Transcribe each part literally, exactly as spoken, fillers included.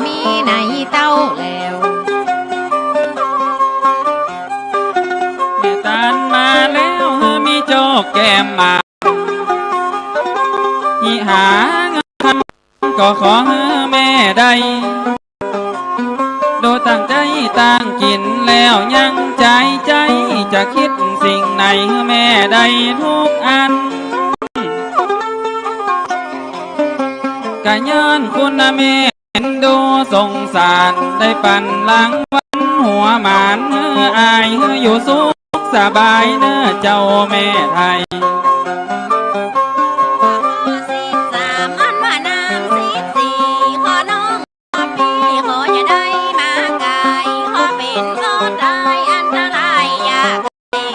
มีในเต้าแล้ว แม่ตานมาแล้ว หื้อมีโจคแก้มหมาน หิหาเงินคำ ก็ขอหื้อแม่ได้ ดูตั้งใจ๋ตั้งกิ๋นแล้วยังจายใจ๋ จะกึ๊ดสิ่งไหนหื้อแม่ได้ทุกอัน ก็ย้อนคุณแม่เอ็นดูสงสาร ได้ปั๋นรางวัลหัวหมานหื้ออ้าย หื้ออยู่สุขสบายเน่อเจ้าแม่ไทย ข้อสิบสาม อันว่านำสิบสี่ ขอน้อง ขอปี้ ขออย่าได้มาใก้ ขอเป๋นขอต๋าย อันตรายอย่าใก้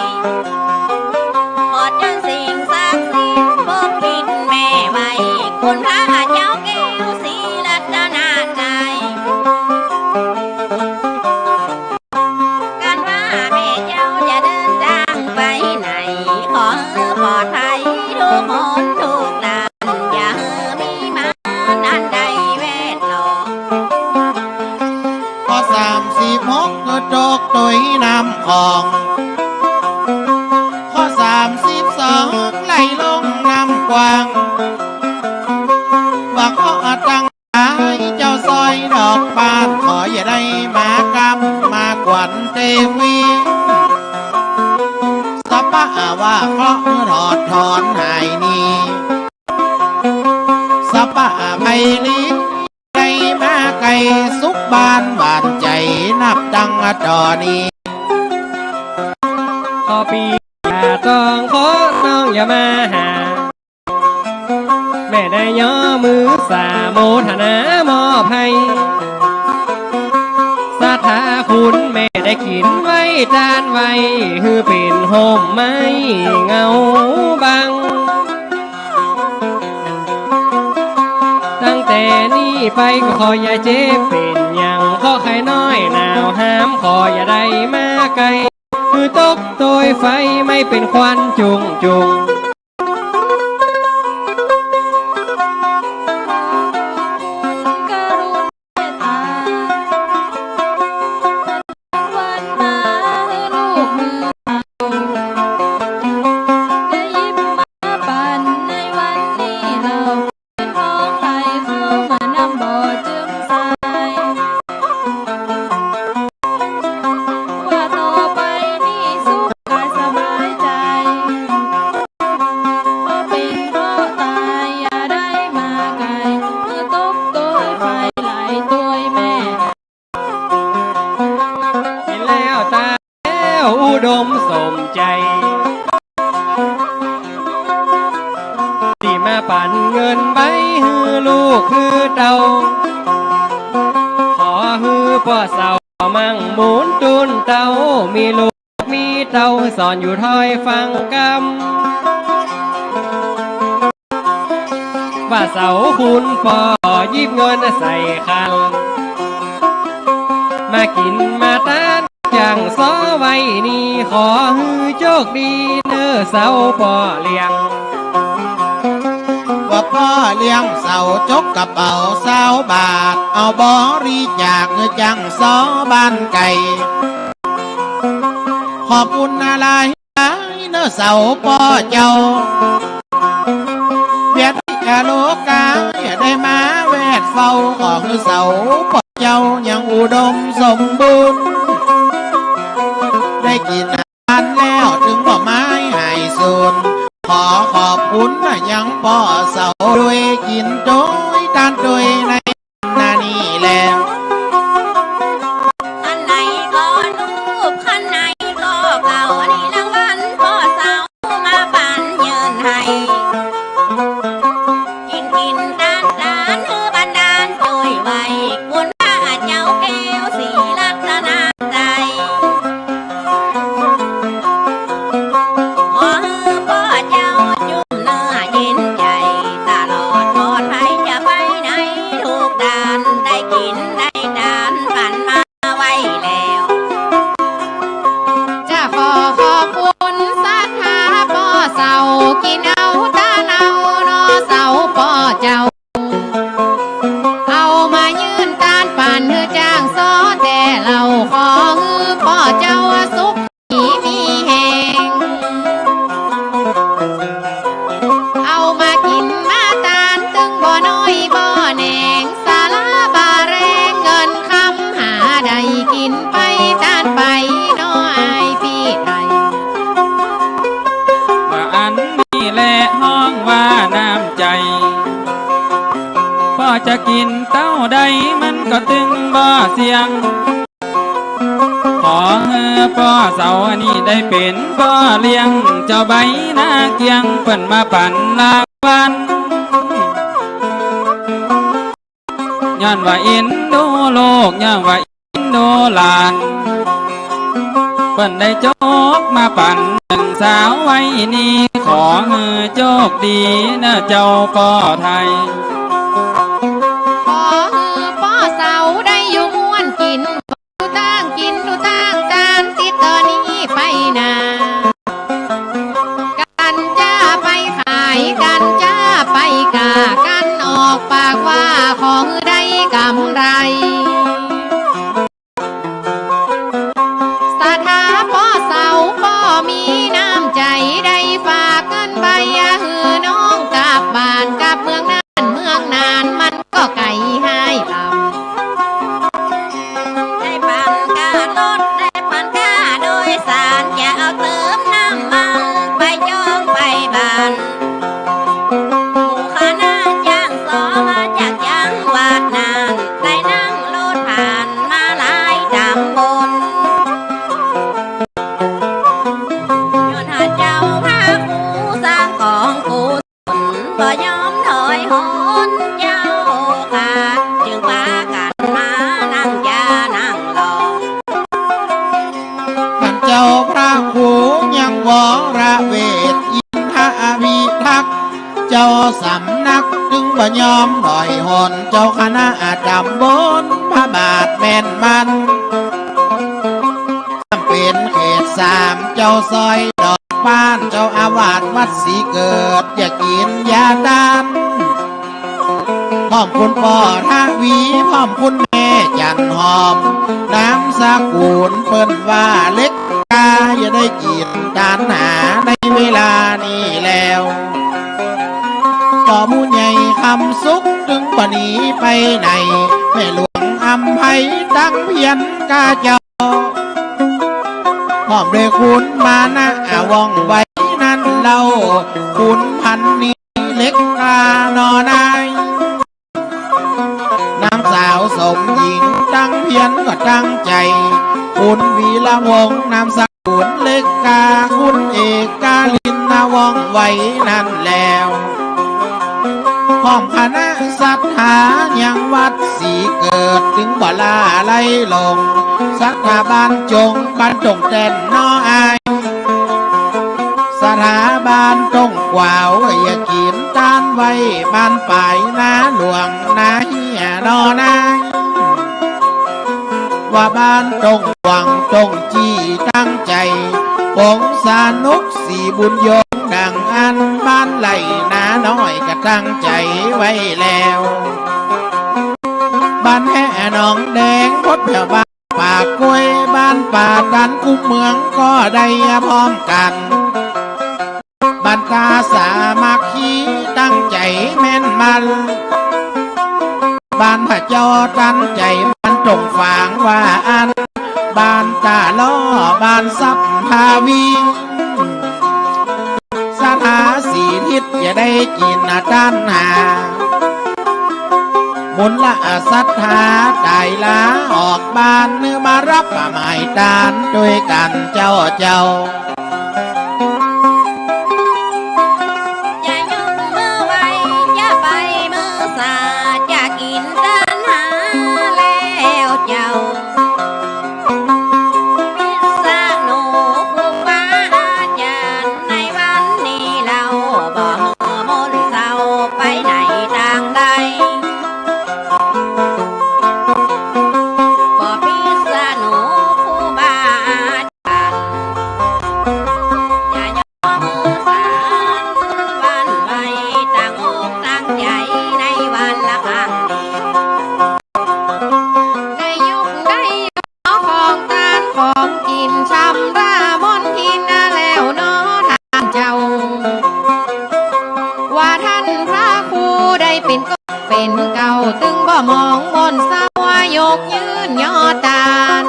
ขอเจิญสิ่งศักดิ์สิทธิ์ ปกปิดแม่ไว้ คุณพระเจ้าแก้วศรีรัตนตรัย กันว่าแม่เจ้าจะเดินตางไปไหน ขอหื้อปลอดภัยทุกคนทุกท่าน อย่าหื้อมีมารอันใดแวดล้อม ข้อสามสิบหก หื้อตกตวยน้ำของ ข้อสามสิบสอง ไหลลงน้ำกว้าง ว่าขอตั้ง เจ้าซอยดอกบาน ขออย่าได้มากำมากวนเตมี สะปะว่าเคราะห์ถอดถอนหายหนี สะปะภัยนี้ได้มาใก้ สุขบ้านหวานใจ๋นับตั้งต่อนี้ ข้อปี้ อย่าต้องขอน้องอย่ามาหา แม่ได้ยกมือสาโมทนามอบหื้อ ศรัทธาคุณแม่ได้กิ๋นไว้ตานไว้ หื้อเป๋นฮ่มไม้เงาบัง ตั้งแต่นี้ไปก็ขออย่าเจ็บเป๋นหยัง ขอไข้น้อยหนาวหาม ขออย่าได้มาใก้ หื้อตกตวยไฟไหม้เป๋นควันจุ่งจุ่ง กรุณาเมตตา วันมาหื้อลูกหื้อเต้า ได้หยิบมาปั๋นในวันนี้เล่า เป็นของใผเข้ามานำบ่จึงใส่ ว่าต่อไปนี้สุขกายสบายใจ๋ บ่เป๋นบ่ต๋ายอย่าได้มาใก้ หื้อตกตวยไฟไหลตวยแม่ กิ๋นแล้วต๋ายแล้วอุดมสมใจ๋ ตี้มาปั๋นเงินไว้หื้อลูกหื้อเต้า ขอหื้อป้อเศร้ามั่งมูนตูนเต้า มีลูก มีเต้าสอนอยู่ถ้อยฟังกำ ว่าเศร้าคุณป้อหยิบเงินใส่ขัน มากิ๋นมาตานจั้งซ้อไว้นี้ ขอหื้อโจคดีเน่อเศร้าป้อเลี้ยง ว่าป้อเลี้ยงเศร้าจกกระเป๋าซาวบาท เอาบริจาคหื้อจั้งซ้อบ้านไก่ ขอบคุณหลายๆ เน่อเศร้าป้อเจ้า เวียดนามโลกาได้มาแวดเฝ้า ขอหื้อเศร้าป้อเจ้ายังอุดมสมบูรณ์ ได้กิ๋นอาหารแล้วถึงบ่ไม้หายสูญ ขอขอบคุณยังป้อเศร้าด้วย กิ๋นตวยตานตวยใน นานี้แล คันไหนก็ลูก คันไหนก็เก่า อันนี้รางวัลป้อเศร้ามาปั๋นเยินให้ กิ๋นกิ๋นตานตาน หื้อบันดาลตวยไว้ คุณพระเจ้าแก้วศรีรัตนตรัย ขอหื้อป้อเจ้าจุ่มเนื้อเย็นใจ๋ ตลอดปลอดภัยจะไปไหนทุกด้าน ได้กิ๋นได้ตานปั๋นมาไว้แล้ว จะขอขอบคุณศรัทธาป้อเศร้า กิ๋นเอาตานเอาเน่อเศร้าป้อเจ้า เอามายื่นตาน านหื้อจ้างซ้อแต่เล่า ขอหื้อป้อเจ้าสุข ดีมีแฮง เอามากิ๋นมาตานตึงบ่น้อยบ่แหนง สาราบ่าแรงเงินคำหาได้กิ๋นไปตานไปน้ออ้ายปี้ไต ว่าอันนี้แหละฮ้องว่าน้ำใจ๋ ป้อจะกิ๋นเต้าใดมันก็ตึงบ่เสี้ยง ขอหื้อป้อเสาอันนี้ได้เป๋นป้อเลี้ยง เจ้าใบนาเกียงเปิ้นมาปั๋นรางวัล ย้อนว่าเอ็นดูลูก ย้อนว่าเอ็นดูหลาน เปิ้นได้จกมาปั๋นหนึ่งสาวไว้นี้ ขอหื้อโจคดีเน่อเจ้าป้อไทย ขอหื้อป้อเสาได้อยู่ม่วนกิ๋น ดูตางกิ๋นดูตางตาน ติดต่อนี้ไปนา กั๋นจ้าไปขาย กั๋นจ้าไปก้า กั๋นออกปากว่า ขอหื้อได้กำไร ศรัทธาป้อเสาป้อมีน้ำใจ๋ ได้ฝากเงินไปหื้อน้องกลับบ้านกลับเมืองน่าน เมืองน่านมันก็ไก๋ฮ้ายลำ ได้ปันก้ารถ ได้ปันก้าโดยสาร จะเอาเติมน้ำมันไปจ้องไปบ้าน หมู่คณะจ้างซ้อมาจากจังหวัดน่าน ได้นั่งรถผ่านมาหลายต๋ำบล ย้อนหาเจ้าพระครูสร้างกองกุศล บ่ยอมถอยหนเจ้าข้า จึงปากั๋นมานั่งยานั่งหลอง ท่านเจ้าพระครูยังวรเวท อินทอภิทักษ์ เจ้าสำนัก ตึงบ่ยอมถอยหน เจ้าคณะต๋ำบลพระบาทแม่นมัน เป๋นเขตสาม เจ้าซอยดอกบ้าน เจ้าอาวาสวัดศรีเกิด จะกิ๋นยาตาน พร้อมคุณป้อทวี พร้อมคุณแม่จันหอม นามสกุลเปิ้นว่าเล็กกา จะได้กิ๋นตานหาในเวลานี้แล้ว ป้อผู้ใหญ่คำสุข ตึงบ่หนีไปไหน แม่หลวงอำไพตังเพียรกาเจ้า พร้อมด้วยคุณมานะว่องไวนั้นเล่า คุณพันนีเล็กกานอนาย นางสาวสมหญิงตังเพียรก็ตั้งใจ๋ คุณวีระวงศ์นามสกุลเล็กกา คุณเอกกาลินนะว่องไวนั้นแล้ว พร้อมคณะศรัทธายังวัดศรีเกิด ตึงบ่ลาไหลลง ศรัทธาบ้านจง บ้านจงแต้นน้ออ้าย ศรัทธาบ้านจงกวาว อย่ากิ๋นตานไว้ บ้านปายนาหลวงนาเฮียน้อนา ว่าบ้านจงหวังจงจี้ตั้งใจ๋ ปงสนุกศรีบุญยง ดังอั้นบ้านไหล่นาน้อยก็ตั้งใจ๋ไว้แล้ว บ้านแห่หนองแดง พบแถวบ้านป่ากล้วย บ้านป่าตันคุ้มเมืองก็ได้พร้อมกั๋น บ้านตาสามัคคีตั้งใจ๋แม่นมัน บ้านพระเจ้าตันใจ๋ บ้านตรงฝางว่าอั้น บ้านตาล่อ บ้านสัพพาวี ศรัทธาสีทิศอย่าได้กิ๋นตานหา บุญละศรัทธาต๋ายลาออกบ้าน เนื้อมาฮับหมายตานด้วยกั๋นเจ้าเจ้า จะยกมือไหว้ จะไปมือสา จะกิ๋นตานหาแล้วเจ้า พิษณุครูบาอาจ๋ารย์ ในวันนี้เฮาบ่หื้อมนต์เศร้าไปไหนตางใด บ่พิษณุครูบาอาจ๋ารย์ องค์มนต์สาวยกยืนยอต้าน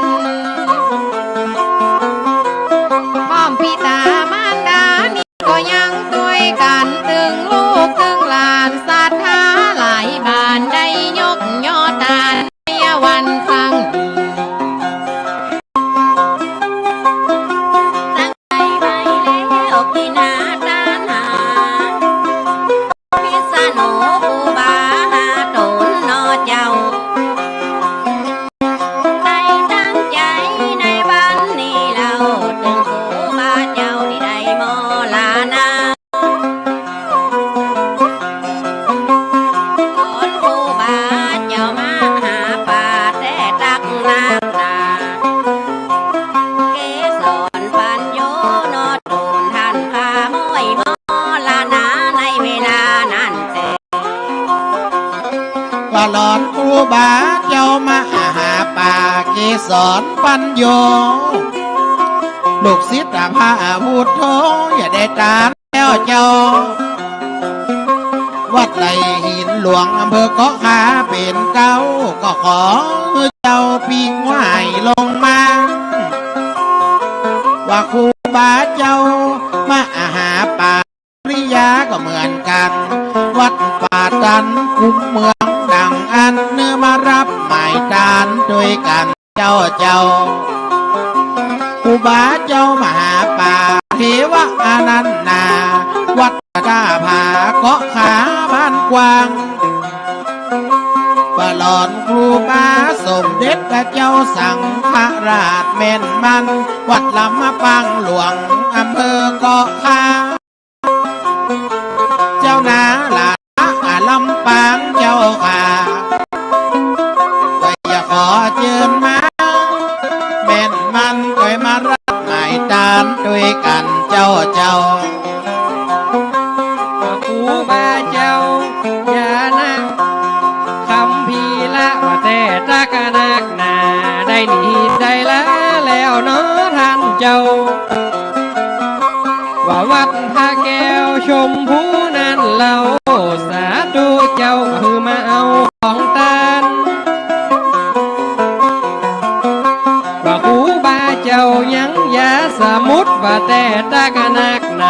พร้อมปิต๋ามารดานี้ก็ยังตวยกั๋น ตึงลูกตึงหลานศรัทธาหลายบ้านได้ยกยอต้านในวันครั้งนี้ ตั้งใจ๋ไว้แล้วตี้หน้าต้านหา พิษณุครูบาห้าต๋นเนาะเจ้า ได้ตั้งใจ๋ในวันนี้เล่า ตึงครูบาเจ้าตี้ได้มรณะ สอนครูบาเจ้ามหาป่าแต๊ตักนักหนา เกสรปัญโญเนาะ ต๋นต้านข้าห้อยมรณะในเวลานั้นแต๊ ว่าหลอนครูบาเจ้ามหาป่าเกสรปัญโญ ลูกศิษย์พระพุทโธ อย่าได้ตานแล้วเจ้า วัดไร่หินหลวงอำเภอเกาะคาเป๋นเก๊า ก็ขอหื้อเจ้าปิ้งไหว้ลงมา ว่าครูบาเจ้ามหาป่า ริยาก็เหมือนกั๋น วัดป่าตันคุ้มเมืองดังอั้น เนื้อมาฮับหมายตานตวยกั๋นเจ้าเจ้า ครูบาเจ้ามหาป่าเทวะอานันนา วัดตาผาเกาะคาบ้านกว้าง ว่าหลอนครูบาสมเด็จพระเจ้าสังฆราชแม่นมัน วัดลำปางหลวงอำเภอเกาะคา เจ้านาหลาลำปางเจ้าข้า ก็อย่าขอเจิญมา แม่นมันก็มาฮับหมายตานตวยกั๋นเจ้าเจ้า ครูบาเจ้า ญาณคัมภีระว่าแต๊ตักนักหนา ได้หนีได้ลาแล้วเนาะต้านเจ้า ว่าวัดพระแก้วชมพูนั้นเล่า สาธุเจ้าหื้อมาเอาของต้าน ว่าครูบาเจ้ายังยาสมุตรว่าแต๊ตักนักหน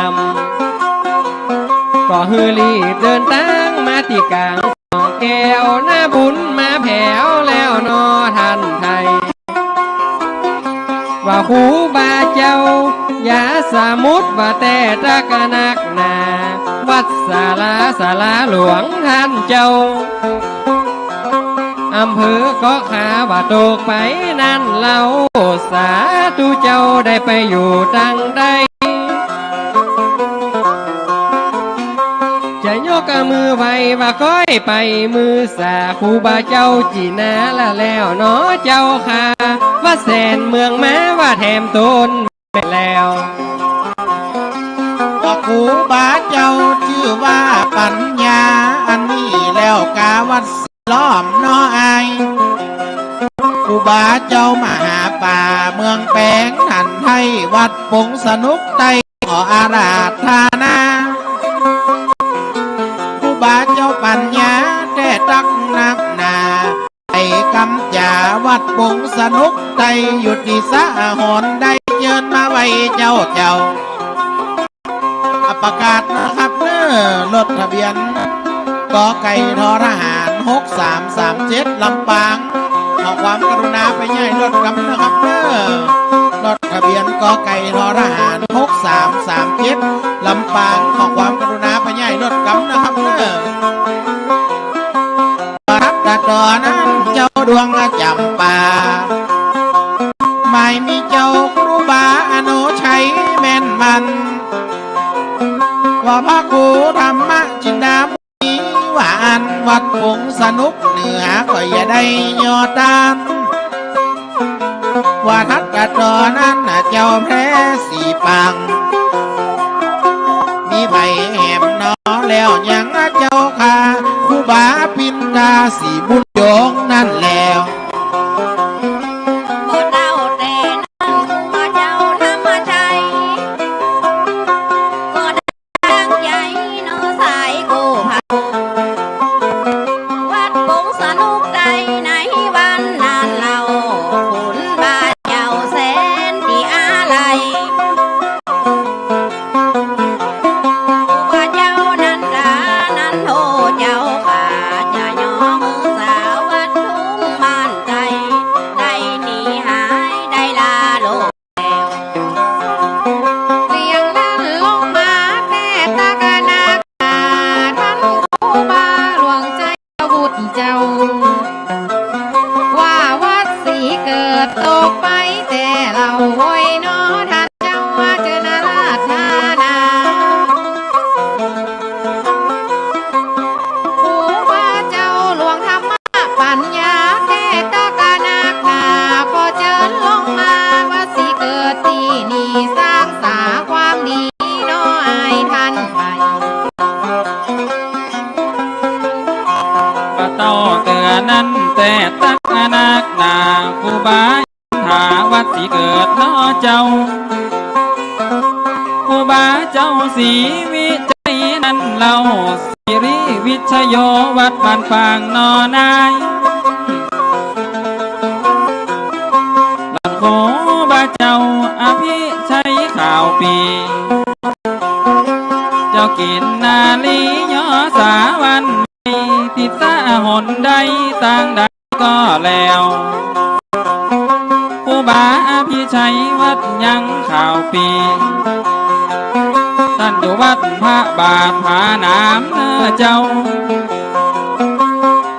ำ ก็หื้อรีบเดินตางมาตี้ก๋าง แก้วนาบุญมาแผวแล้วเนาะต้านไทย ว่าครูบาเจ้า ยาสมุตรว่าแต๊ตักนักหนา วัดสาลา สาลาหลวงต้านเจ้า อำเภอเกาะคาว่าตกไปนั้นเล่า สาธุเจ้าได้ไปอยู่ตังใด จะยกมือไหว้ว่าก้อยไปมือสา ครูบาเจ้าจีนาละแล้วเนาะเจ้าข้า วัดแสนเมืองมาว่าแถมตนแม่นแล้ว ว่าครูบาเจ้าจื้อว่าปัญญา อันนี้แล้วกาวัด ล้อมเนาะอ้าย ครูบาเจ้ามหาป่าเมืองแปง ต้านไทยวัดปงสนุกใต้ ขออาราธนา ครูบาเจ้าปัญญาแต๊ตักนักหนา ไปกำจาวัดปงสนุกใต้ อยู่ตี้สะหรณ์ ได้เจิญมาไหว้เจ้าเจ้า อ่ะ ประกาศนะครับเน้อ รถทะเบียน ก.ไก่ ท.ทหาร หกสามสามเจ็ด ลำปาง ขอความกรุณาไปย้ายรถกำนะครับเน้อ รถทะเบียน ก.ไก่ ท.ทหาร หกสามสามเจ็ด ลำปาง ขอความกรุณาไปย้ายรถกำนะครับเน้อ ว่าฮัดตะตอนั้นเจ้าดวงจำปา หมายมีเจ้าครูบาอโนชัยแม่นมัน ว่าพระครูธรรมจินดามุนี ว่าอั้นวัดปงสนุกเหนือ ก็อย่าได้ยอต้าน ว่าฮัดตะตอนั้นน่ะเจ้าแพร่สีปาง มีใผแหมเนาะแล้วยังเจ้าข้า ครูบาปินตาสีบุญยงนั้นแล้ว บ่เต้าแต่นั้นครูบาเจ้าธรรมชัย ก็ได้ตั้งใจ๋เนาะสายกู้เผ่า วัดปงสนุกใต้ กิดตกไปแต่เล่าโว้ยหนอ ท่านเจ้าเจิญอาราธนา ครูบาเจ้าหลวงธรรมปัญญา แก่ตักนักหนา ขอเจิญลงมาวัดสิเกิดตี้นี่ สร้างสาความดีหนออ้ายท่านไป บ่าเต้าเตื้อนั้นแต่ตักนักหนา ครูบา หาวัดสิเกิดหนอเจ้า ครูบาเจ้าศรีวิชัยนั้นเล่า สิริวิชโย วัดบ้านฟางหนอนาย หลานครูบาเจ้าอภิชัยขาวปี เจ้ากินนารียอสาวัน ติดสาหนใดตางใด ก็แล้ว ครูบาอภิชัยวัดยังขาวปี ต้านอยู่วัดพระบาทผาหนามเน้อเจ้า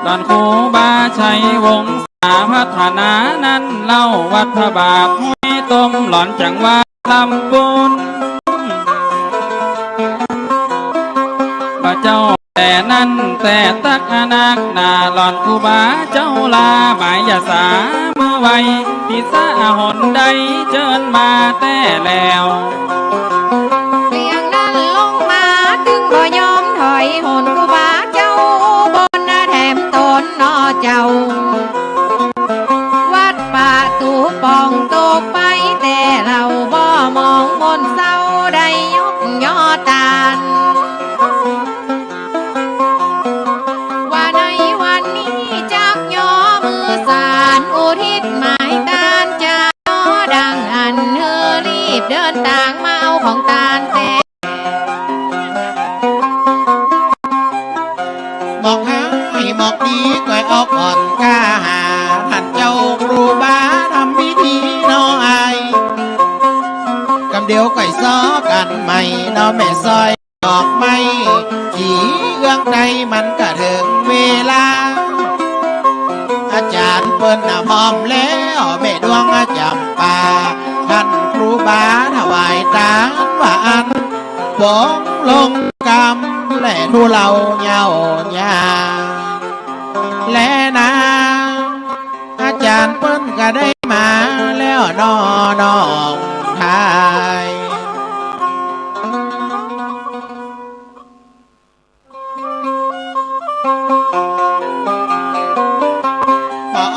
หลานครูบาชัยวงศาพัฒนานั้นเล่า วัดพระบาทห้วยต้ม หลานจังหวัดลำปูน บ่าเจ้า แต่นั้นแต่ตักนักหนา หลานครูบาเจ้าลาหมายอย่าสาเมื่อไว ติดสาหนใดเจิญมาแต่แล้ว เสียงนั้นลงมาตึงบ่ยอมถอย หนครูบาเจ้าบนแถมตนหนอเจ้า วัดประตู๋ป่องตกไปแต่เล่า บ่มองมนเศร้าได้ยกยอตาน ว่าในวันนี้จักยอมือสาน อุทิศหมายตานจา ดังอั้นหื้อรีบเดินตางมาเอาของตานแต่ หมอกฮ้ายหมอกดีก้อยออกอ่อนก้าหา ท่านเจ้าครูบาทำพิธีหนออ้าย กำเดียวก้อยซ้อกั๋นใหม่หนอแม่สร้อย ดอกไม้ขี่เอื้องไตมันก็เถิงเวลา อาจ๋ารย์เปิ้นน่ะพร้อมแล้ว แม่ดวงจ๋ำปา ท่านครูบาถวายตานว่าอั้น ป๋องลงกำและทูลเอาเหย้ายา และนา อาจ๋ารย์เปิ้นก็ได้มาแล้วหนอน้องชาย ปอ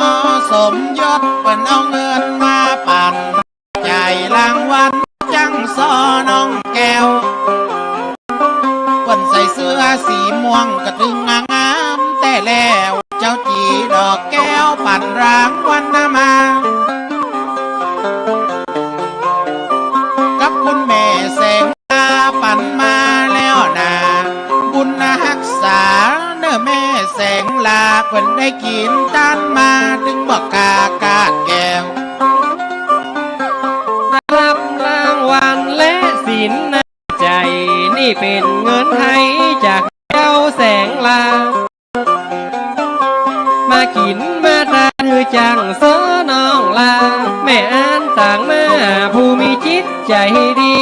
สมยศเปิ้นเอาเงินมาปั๋น จ่ายรางวัลจั้งซอน้องแก้ว เปิ้นใส่เสื้อสีม่วงกระตึงงามแต่แล้ว เจ้าจี๋ดอกแก้วปั๋นรางวัลนามา กับคุณแม่แสงลาปั๋นมาแล้วนา บุญฮักษาเน้อแม่แสงลา เปิ้นได้กิ๋นตานมาตึงบ่กล้ากาดแก้ว ได้ฮับรางวัลและสินน้ำใจ๋ นี่เป๋นเงินไทยจากเจ้าแสงลา มากิ๋นมาตานหื้อจั้งซอน้องลา แม่อั้นตางมาผู้มีจิตใจ๋ดี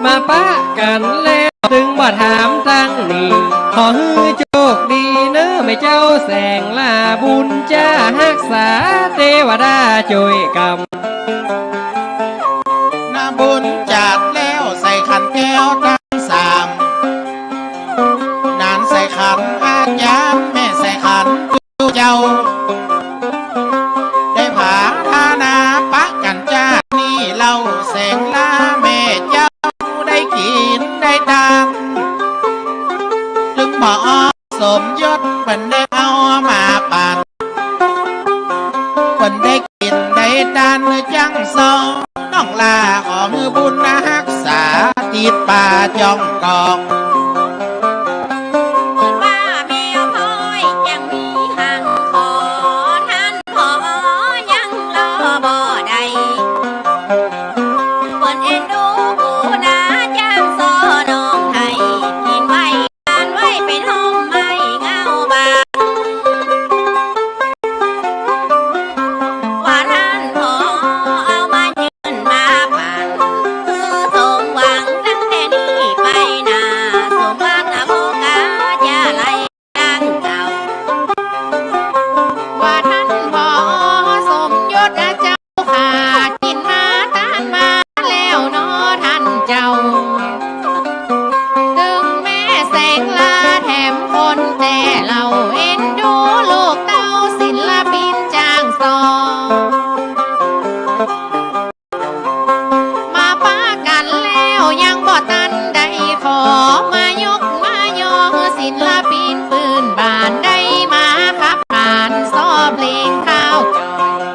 มาปะกั๋นแล้วตึงบ่ถามตังหนี้ ขอหื้อโจคดีเน้อแม่เจ้าแสงลา บุญจะฮักษาเตวดาจ้วยกำ นาบุญจัดแล้วใส่ขันแก้วตังสาม หนานใส่ขันอาจ๋ารย์ แม่ใส่ขัน เจ้า ได้ผาธนาปะกั๋นจ้า นี่เล่าแสงลาแม่เจ้าได้กิ๋นได้ตาน ตึงหมอสมยศเปิ้นได้เอามาปั๋น เปิ้นได้กิ๋นได้ตานหื้อจั้งซอน้องลา ขอหื้อบุญฮักษาติดป่าจ้องกอง เปิ้นว่าแมวพลอยจั้งมีหัง ขอท่านผอยังรอบ่ได้ เปิ้นเอ็นดูปูนาจั้งซอน้องไห้ กิ๋นไว้ตานไว้เป๋นฮ่มไม้เงาบาง แต่เฮาเอ็นดูลูกเต้าศิลปินจ้างสอง มาปะกั๋นแล้วยังบ่ตันได้ขอ มายกมายอศิลปินปื้นบ้านได้มาขับขานซอเพลงข้าวจอย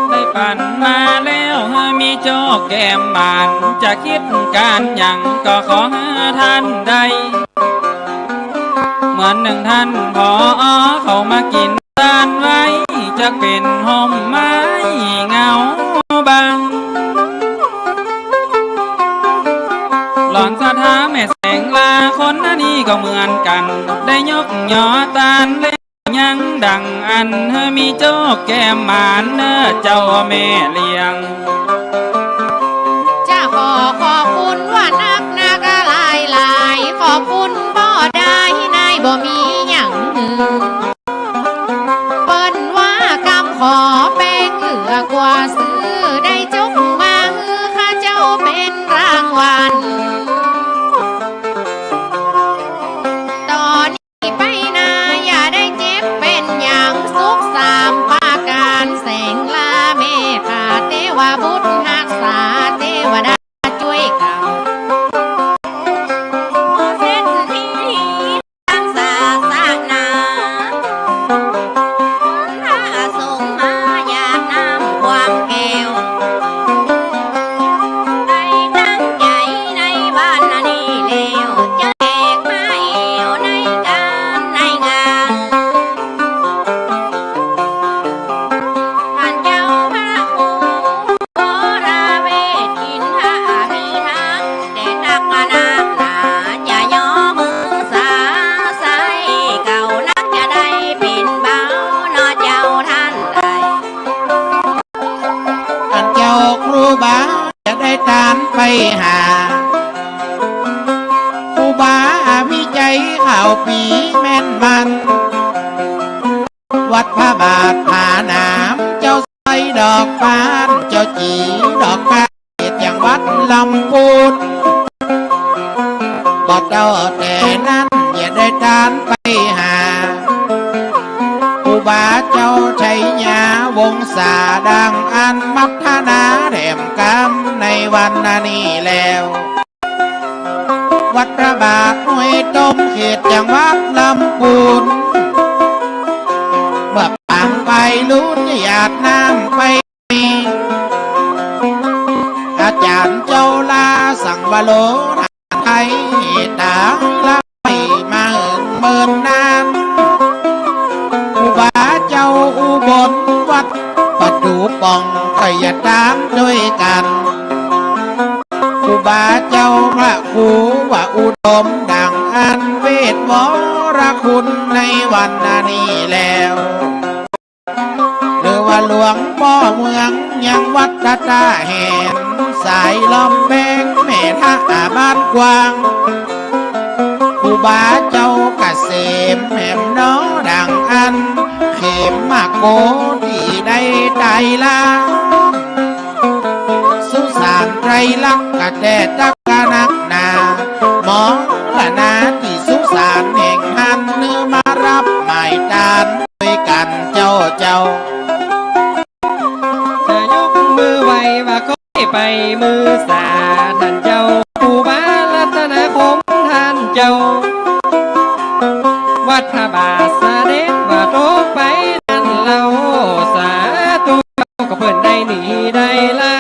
ได้ปั๋นมาแล้วหื้อมีโจ๊กแก้มหมาน จะกึ๊ดก๋านหยังก็ขอหื้อต้านได้ เหมือนนึ่งต้าน ผอ.เขามากิ๋น ต้านไว้ จะเป๋นฮ่มไม้เงาบัง หลอนศรัทธาแม่แสงลา คนนี้ก็เหมือนกั๋น ได้ยกยอต้านแล้วยังดังอั้น หื้อมีโจ๊กแก้มหมานเน่อเจ้าแม่เลี้ยง จะขอขอบคุณว่านักนักหลายหลาย ขอบคุณบ่ได้ในบ่มีหยังหื้อ เปิ้นว่ากำขอแปงเหลือกว่าซื้อ ได้จกมาหื้อข้าเจ้าเป๋นรางวัล ต่อนี้ไปหน้าอย่าได้เจ็บเป๋นหยัง สุขสามประก๋าน แสงลาแม่ข้า เตวบุตรฮักษา เตวดาจ้วยกำ เศรษฐี ทางศาสนา พระสงฆ์มาหยาดน้ำความแก้ว ได้ตั้งใจ๋ในวันนี้แล้ว จะแขกมาแอ่วในก๋านในงาน ต้านเจ้าพระครู วรเวท อินทอภิทักษ์ แต่ตักนักหนา จะยอหื้อสาใส เก่านักจะได้เป๋นเบา เนาะเจ้าต้านใด ต้านเจ้าครูบา จะได้ตานไปหา ครูบาอภิชัย ขาวปีแม่นมัน วัดพระบาทผาหนาม เจ้าสร้อยดอกฟ้าน เจ้าจี๋ดอกฟ้าน เขตจังหวัดลำพูน บ่เต้าแต่นั้นอย่าได้ตานไปหา ครูบาเจ้าชัยยาวงศา ดังอั้นมักธนาแถมกำในวันนี้แล้ว วัดพระบาทห้วยต้ม เขตจังหวัดลำพูน เมื่อปางไปลุนหยาดน้ำไป อาจ๋ารย์เจ้าลาสังวโร ไทยตาละไปมาเมินนาน ครูบาเจ้าอุบลวัดประดู่ป่อง ก็อย่าตานจ้วยกั๋น ครูบาเจ้าพระครูว่าอุดม ดังอั้นเวทวรคุณในวันนี้แล้ว หรือว่าหลวงป้อเมืองยังวัดตาตาแหม สายลอมแบงแม่ทะอาบ้านกว้าง ครูบาเจ้ากะเสมแหมเนาะ ดังอั้นเขมมาโกตี้ได้ไตร่ละ สุสานไตรลักษณ์กะแต๊ตักกะนักหนา มอละนาตี้สุสานแห่งหั้น หื้อมาฮับหมายตาน จ้วยกั๋นเจ้า เจ้า จะยกมือไหว้ว่าขอไปมือสา ต้านเจ้าครูบารัตนคม ต้านเจ้า วัดพระบาทเสด็จว่าตกไปนั้นเล่า สาธุ ก็เปิ้นได้หนีได้ลา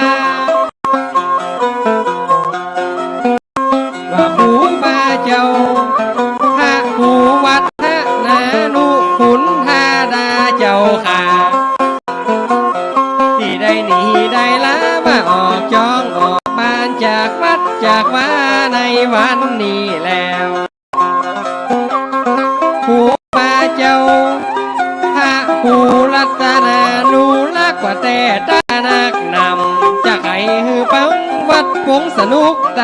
ว่าครูบาเจ้า พระครูวัฒนานุคุณธาดาเจ้าข้า ตี้ได้หนีได้ลามาออกจ้องออกบ้านจากวัดจากวาในวันนี้แล้ว ครูบาเจ้า พระครูรัตนานุรักษ์ว่าแต๊ตานักนำ จะใค่หื้อปังวัดปงสนุกไต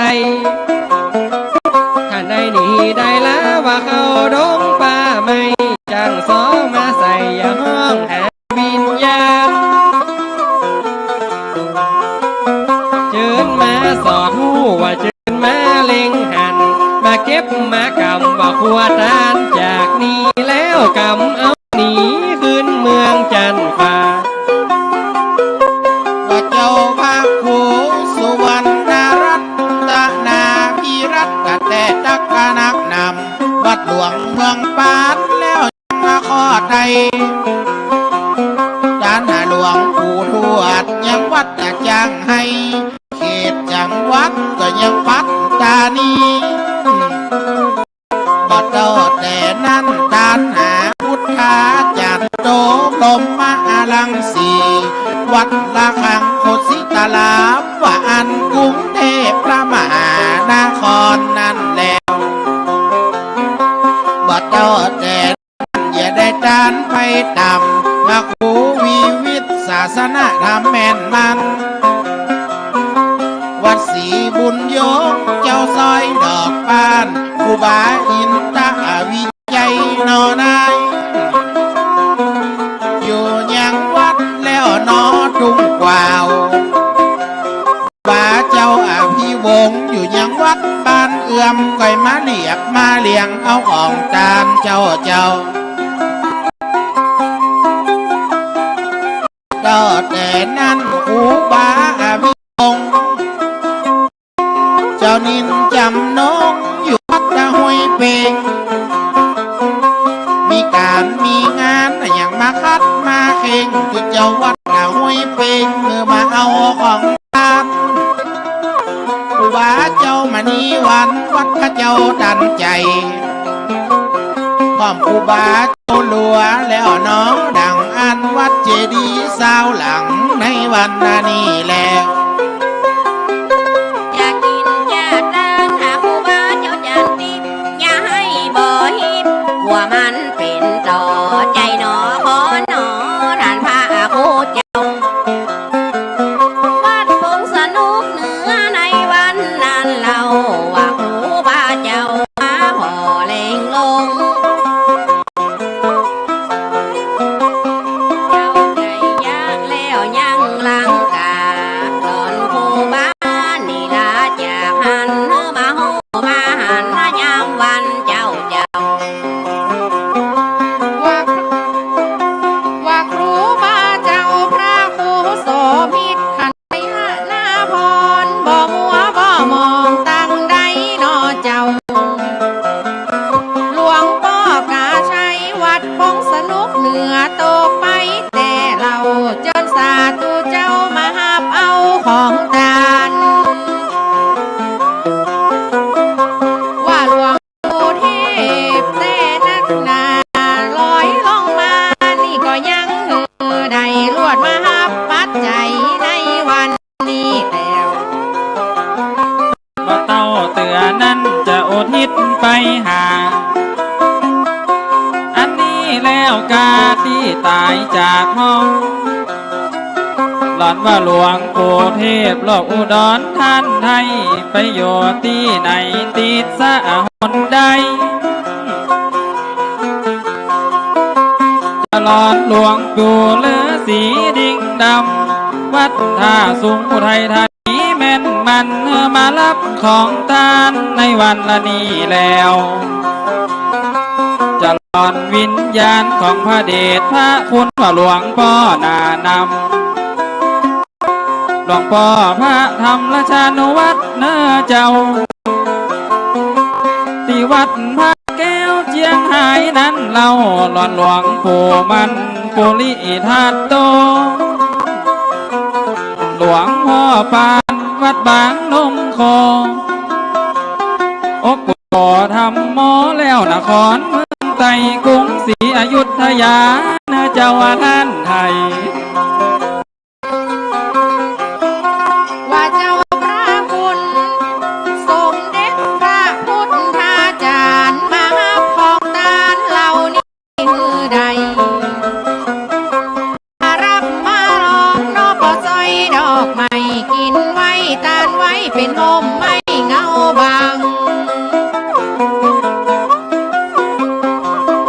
ต้านได้หนีได้ลาว่าเข้าดงป่าไม้ จ้างสองมาใส่อย่าฮ้องหาวิญญาณ เจิญมาสอดฮู้ว่าเจิญมาเล็งหัน มาเก็บมากำว่าขัวตา จากนี้แล้วกำเอาหนีคืนเมืองจันทร์ฟ้า ว่าเจ้าพระครูสุวรรณรัตนาภิรัตน์ แต่ตักนักนำวัดหลวงเมืองปานแล้ว มาขอไถ่ต้านหลวงปู่ทวดยังวัดจ้างไฮ้ เขตจังหวัดก็ยังปัตตานี บ่เต้าแต่นั้นต้านหาพุทธาจารย์โตพรหมรังสี วัดระฆังโคสิตาราม ว่าอันกรุงเทพพระมหานครนั้นแล้ว บ่เต้าแต่ อย่าได้ต้านไปต๋ามพระครูวิวิตรศาสนธรรมแม่นมัน วัดศรีบุญยงค์ เจ้าสร้อยดอกปาน ครูบาอินทวิชัยหนอนาย อยู่ยังวัดแล้วหนอทุ่งกว้าว บาเจ้าอภิวงศ์อยู่ยังวัดบ้านเอื้อม ก้อยมาเลียบมาเลียงเอาของต้านเจ้า เจ้า เต้าแต่นั้นครูบาอภิวงศ์ เจ้านินจำนงอยู่วัดห้วยเปง มีก๋านมีงานอะหยังมาคัดมาเค่ง คือเจ้าวัดห้วยเปง เออ มาเอาของต้าน ครูบาเจ้ามณีวัน วัดพระเจ้าตันใจ๋ พร้อมครูบาเจ้าหลวงแล้วหนอ ดังอั้นวัดเจดีย์ซาวหลังในวันนี้แล จะกิ๋นจะตางหาครูบาเจ้าจันติพย์ อย่าหื้อบ่ฮิบ กั๋วมันเป๋นต่อใจ๋หนอ ขอหนอ ต้านพระครูเจ้า วัดผงสนุกเหนือในวันนั้นเล่า ว่าครูบาเจ้ามาผ่อเล็งลง เจ้าใจ๋ยากแล้วยังลังก๋า ต๋อนครูบานี่ลาจากหั้น หื้อมาฮู้มาหัน ยามวันเจ้า เจ้า ว่า ว่าครูบาเจ้าพระครูโสภิต ขันธยนาภรณ์ บ่มัวบ่หมองตังใดหนอเจ้า หลวงป้อกาชัยวัดผงสนุกเหนือ ตกไปแต่เล่า เจิญสาธุเจ้ามาฮับเอาของต้าน ว่าหลวง ปู่เทพแต่นักหนา ลอยลงมานี่ก็ยังหื้อได้ ลวดมาฮับปัจจัยในวันนี้แล้ว บ่เต้าเตื้อนั้นจะอุทิศไปหา อันนี้แล้วกาตี้ต๋ายจากห้อง หลอนว่าหลวงปู่เทพโลกอุดรต้านไท้ ไปอยู่ตี้ไหนติดสะหนใด จะหลอนหลวงปู่ฤๅษีดิงดำ วัดท่าสูงอุทัยธานีแม่นมัน มาฮับของต้านในวันนี้แล้ว จะหลอนวิญญาณของพระเดชพระคุณว่าหลวงป้อหน้านำ หลวงป้อพระธรรมราชานุวัฒน์เน่อเจ้า ตี้วัดพระแก้วเจียงฮายนั้นเล่า หลอนหลวงปู่มั่นปุริทัตโต หลวงป้อปานวัดบางนมโค โอโก ธรรมโมแล้วนครเมืองใต้ กรุงศรีอยุธยาเน่อเจ้าว่าต้านไท้ ว่าเจ้าพระคุณสมเด็จพระพุทธาจารย์ มาฮับของต้านเหล่านี้หื้อได้ มาฮับมาลองเนาะ ป้อสร้อยดอกไม้ กิ๋นไว้ต้านไว้เป๋นฮ่มไม้เงาบัง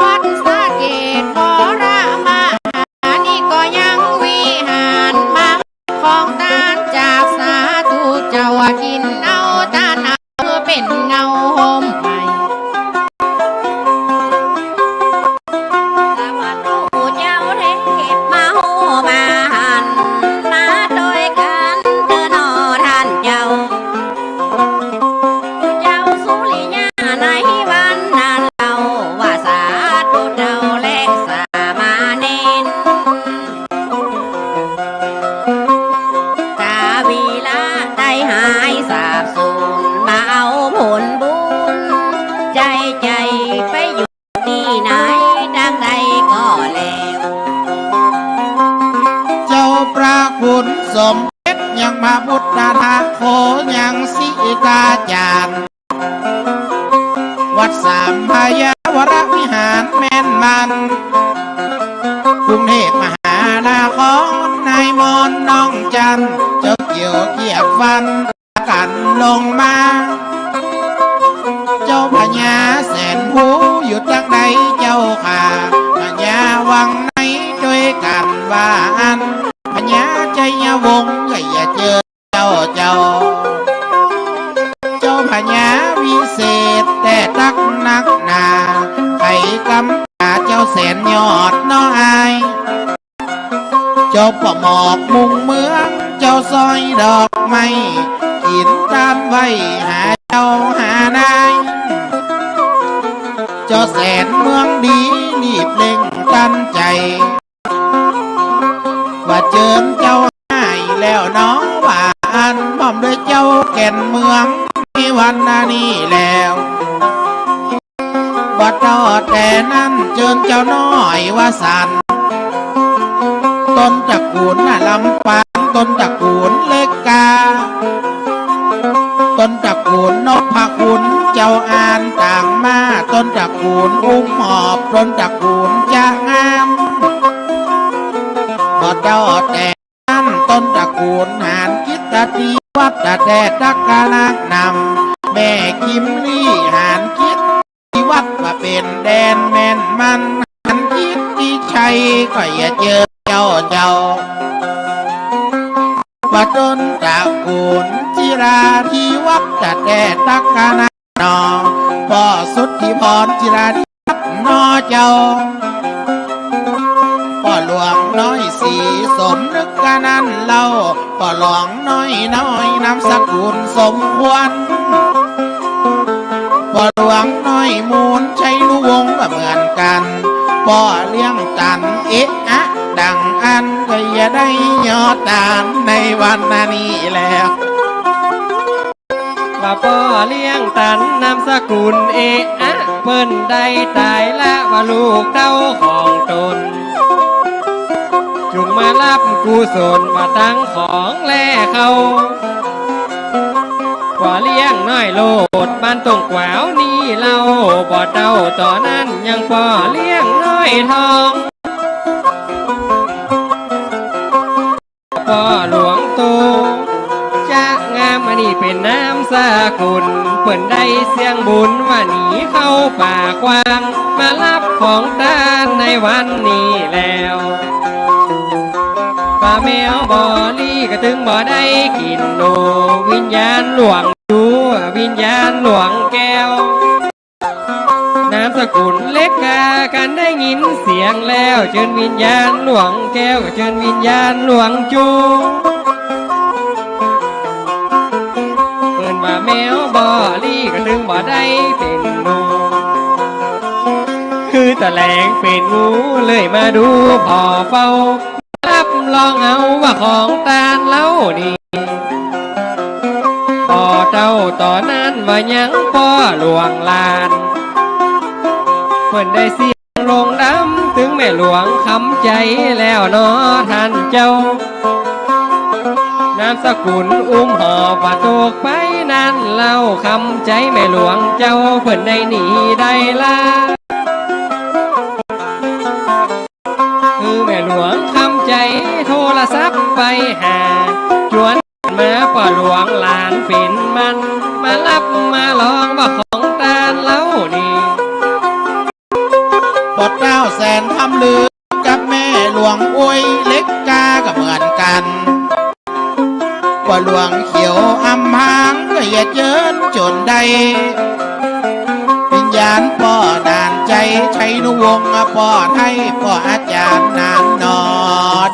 วัดสะเกษวรมหา นี่ก็ยัง ไหนตางใดก็แล้ว เจ้าพระคุณสมเด็จยังพระพุทธทาส โขยังสิตาจารย์ วัดสามพระยาวรวิหารแม่นมัน กรุงเทพมหานคร นายมนต์น้องจันทร์ เจ้าเกี่ยวเกียบฟัน กันลงมา เจ้าพญาแสนภูอยู่ตางใดเจ้าข้า พญาวังในด้วยกันว่าอั้น พญาชัยวงศ์ก็อย่าเจิญเจ้าเจ้า เจ้าพญาวิเศษแต่ตักนักหนา ไขกำตาเจ้าแสนยอดน้ออาย เจ้าป้อหมอกมุ่งเมือง เจ้าสร้อยดอกไม้ กิ๋นตานไหว้หาเจ้าหานาย เจ้าแสนเมืองดีรีบเร่งตันใจ๋ ว่าเจิญเจ้าหายแล้วหนอว่าอั้น พร้อมด้วยเจ้าแก่นเมืองในวันนี้แล้ว ว่าต่อแต่นั้นเจิญเจ้าน้อยวสันต์ ต้นตระกูลน่ะลำปาง ต้นตระกูลเล็กกา ต้นตระกูลนพคุณเจ้าอ่านตางมา ต้นตระกูลอุ้มหอบ ต้นตระกูลจะงาม ว่าต่อแต่ นั้นต้นตระกูลหานกิตติวัฒน์แต่ตักกะนักนำ แม่กิมลีหานกิตติวัฒน์ว่าเป๋นแดนแม่นมัน หานกิตติชัยก็อย่าเจิญเจ้าเจ้า ว่าต้นตระกูลจิราธิวัฒน์แต่ตักกะนัก นอ ป้อสุทธิพรจิราธิวัฒน์นอเจ้า ป้อหลวงน้อยศรีสมนึกกะนั้นเล่า ป้อหลวงน้อยน้อยนามสกุลสมควร ป้อหลวงน้อยมูลชัยนุวงศ์ก็เหมือนกั๋น ป้อเลี้ยงตันเอะอะดังอั้นก็อย่าได้ยอตานในวันนี้แล้ว ว่าป้อเลี้ยงตันนามสกุลเอะอะ เปิ้นได้ต๋ายละว่าลูกเต้าของต๋น จุ่งมาฮับกุศลว่าตังของแลเขา ป้อเลี้ยงน้อยโลดบ้านตงกวาวนี่เล่า ป้อเต้าต๋อนนั้นยังป้อเลี้ยงน้อยทอง ป้อหลวงโตจะงาม อันนี้เป๋นนามสกุล เปิ้นได้เสี้ยงบุญว่าหนีเข้าป่ากว้าง มาฮับของตานในวันนี้แล้ว ป้าแมวบ่อลี่ก็ตึงบ่ได้กิ๋นโน วิญญาณหลวงจู๋ วิญญาณหลวงแก้ว นามสกุลเล็กกา กันได้ยินเสียงแล้ว เจิญวิญญาณหลวงแก้ว เจิญวิญญาณหลวงจู๋ เปิ้นว่าแมวบ่อลี่ก็ตึงบ่ได้เป๋นโน คือตะแหลงเป๋นงูเลยมาดูผ่อเฝ้า ฮับรองเอาว่าของตานเล่านี่ ป้อเต้าต๋อนนั้นว่ายังป้อหลวงหลาน เปิ้นได้เสี้ยงลงดำตึงแม่หลวงคำใจ๋แล้วหนอต้านเจ้า นามสกุลอุ้มหอบว่าตกไปนั้นเล่า คำใจ๋แม่หลวงเจ้าเปิ้นได้หนีได้ละ คือแม่หลวงคำใจ๋โทรศัพท์ไปหา จวนมาป้อหลวงหลานเป๋นมัน มาฮับมาลองว่าของตานเล่านี่ ป้อเต้าแสนคำลือกับแม่หลวงอ้วยเล็กกาก็เหมือนกั๋น ป้อหลวงเขียวอำพางก็อย่าเจิญจ๋นได้ วิญญาณป้อหนานใจ๋ชัยนุวงศ์ ป้อไทย ป้ออาจ๋ารย์หนานหนอ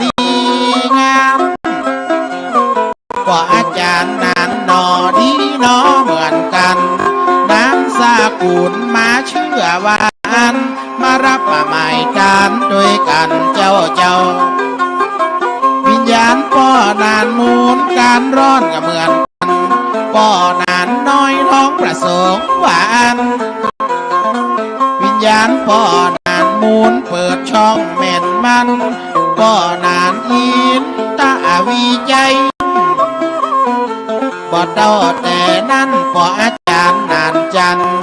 ดีงาม ป้ออาจ๋ารย์หนานหนอดีหนอเหมือนกั๋น นามสกุลมาเชื่อว่าอั้น มาฮับมาหมายตานตวยกั๋นเจ้าเจ้า วิญญาณป้อหนานมูลก๋านร้อนก็เหมือนกั๋น ป้อหนานน้อยทองประสงค์ว่าอั้น วิญญาณ ป้อหนานมูลเปิดช่องแม่นมัน ป้อหนานอินทวิชัย บ่เต้าแต่นั้นป้ออาจ๋ารย์หนานจันทร์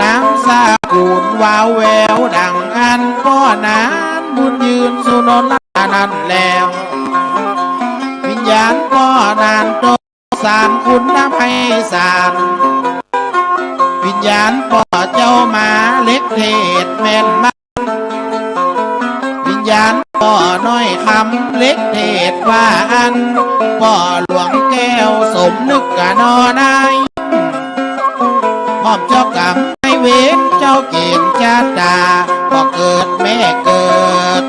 นามสกุลวาวแววดังอั้น ป้อหนานบุญยืนสุนนท์นั้นแล วิญญาณป้อหนานโต สารคุณนำไพศาล วิญญาณป้อเจ้ามาเหล็กเทศแม่นมัน วิญญาณป้อน้อยคำเหล็กเทศว่าอั้น ป้อหลวงแก้วสมนึกกะนอนาย พร้อมเจ้ากรรมนายเวรเจ้าเกณฑ์จาตา ป้อเกิดแม่เกิด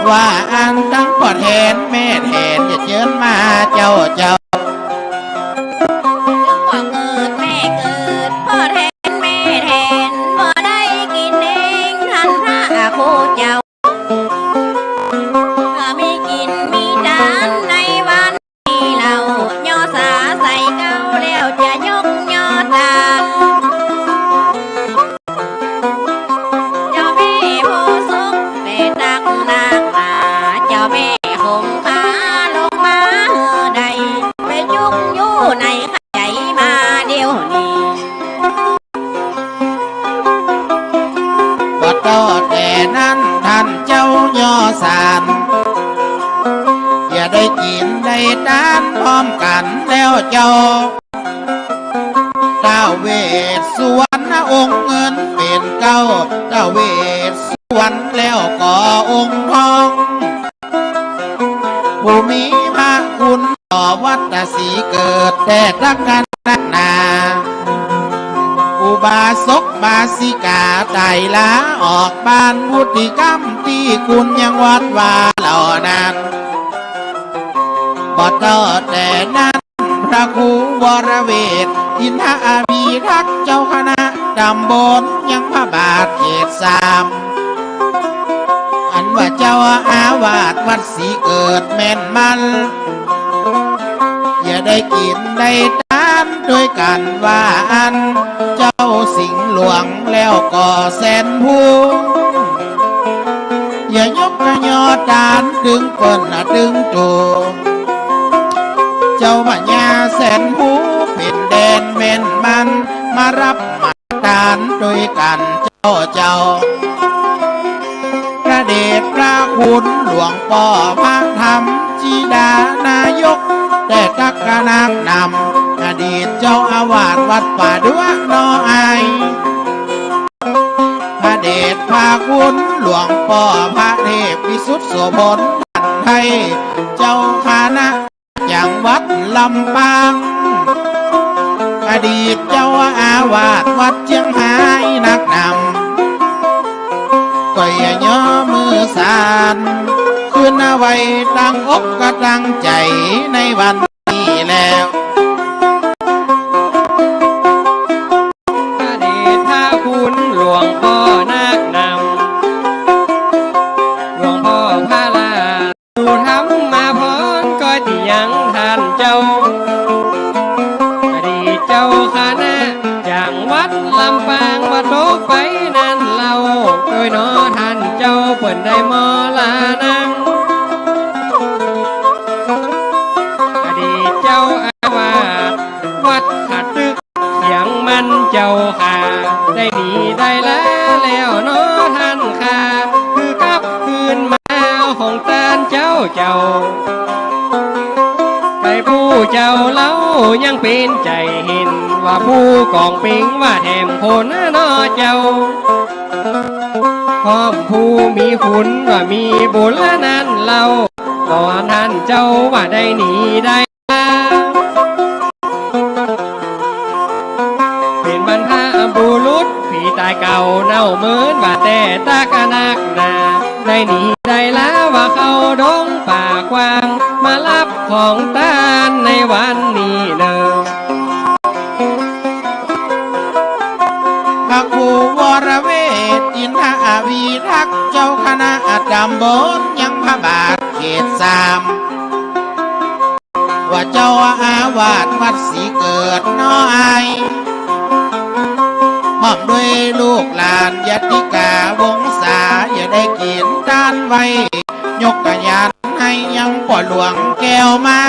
ว่าอั้นตังป้อแทนแม่แทน อย่าเจิญมาเจ้าเจ้า ป้อเกิดแม่เกิด ป้อแทนแม่แทน บ่ได้กิ๋นเองท่านพระครูเจ้า มีกิ๋นมีตานในวันนี้เล่า ย่อสาใส่เกล้าแล้วจะยกย่อตาม เจ้าแม่โพธิ์สุขแต่ตักนักหนา เจ้าแม่คงคาลงมาหื้อได้ ไปจุกอยู่ไหนใจ๋มาเดี๋ยวนี้ บ่เต้าแต่นั้นท่านเจ้าย่อสาร อย่าได้กิ๋นได้ตานพร้อมกั๋นแล้วเจ้า ท้าวเวสสุวรรณองค์เงินเป๋นเกล้า ท้าวเวสสุวรรณแล้วก็องค์ทอง ผู้มีพระคุณต่อวัตรสีเกิดแต่ตักกั๋นนักหนา อุบาสกบาสิกาไตร่ลาออกบ้าน วุฒิกรรมตี้คุณยังวัดวาเหล่านั้น บ่เต้าแต่นั้น พระครูวรเวท อินทอภิรักษ์ เจ้าคณะตำบลยังพระบาทเขตสาม อันว่าเจ้าอาวาสวัดสีเกิดแม่นมัน อย่าได้กิ๋นได้ตานด้วยกั๋นว่าอั้น เจ้าสิงห์หลวงแล้วก็แสนภู อย่ายกกะยอตานตึงเปิ้นนะตึงโต เจ้าพญาแสนภูเป๋นแดนแม่นมัน มาฮับมาตานด้วยกั๋นเจ้าเจ้า พระเดชพระคุณหลวงป้อพระธรรมจินดานายก แต่ตักกั๋นนักนำ อดีตเจ้าอาวาสวัดป่าดัวน้อย พระเดชพระคุณหลวงป้อพระเทพวิสุทธิโสภณ ไทย เจ้าคณะจังหวัดลำปาง อดีตเจ้าอาวาสวัดเจียงฮายนักนำ ก็อย่าย่อมือสาน คืนเอาไว้ตั้งอกกะตั้งใจ๋ในวัน นี้แล้ว พระเดชพระคุณหลวงป้อนักนำ หลวงป้อพระราชุธรรมพรก็ดียังท่านเจ้า อดีตเจ้าคณะจังหวัดลำปาง บ่ตกไปนั้นเล่า โดยหนอท่านเจ้าเปิ้นได้มรณัง อดีตเจ้าอาวาสวัดขะตึกเขียงมันเจ้าข้า ได้หนีได้ลาแล้วหนอท่านข้า คือกลับคืนมาของต้านเจ้าเจ้า ไปผู้เจ้าเล่ายังเป๋นใจ๋เห็น ว่าผู้กองเป๋งว่าแถมคนหนอเจ้า พร้อมผู้มีคุณว่ามีบุญนั้นเล่า ขอท่านเจ้าว่าได้หนีได้ลา เป๋นบรรพบุรุษผีต๋ายเก่าเน่าเหมินว่าแต่ตักนักหนา ได้หนีได้ลาว่าเข้าดงป่ากว้าง มาฮับของต้านในวันนี้เน่อ พระครูวรเวท อินทอภิรักษ์ เจ้าคณะตำบลยังพระบาทเขตสาม ว่าเจ้าอาวาสวัดสีเกิดน้อย พร้อมด้วยลูกหลานญาติกาวง ได้กิ๋นตานไว้ ยกขยานหื้อยังป้อหลวงแก้วมา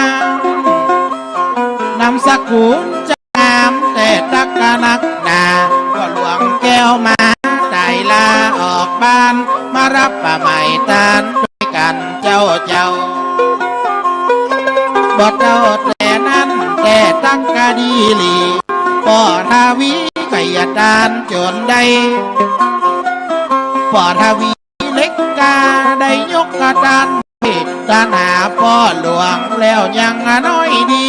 นามสกุลจะงามแต่ตั๊กนักหนา ป้อหลวงแก้วมาต๋ายลาออกบ้าน มาฮับผ้าไหมตาน ตวยกั๋นเจ้าเจ้า บ่เต้าแต่นั้นแต่ตั๊กกะดีหลี ป้อทวีไขยตานจ๋นได้ ป้อทวีเล็กกาได้ยกกะตาน ตานหาป้อหลวงแล้วยังน้อยดี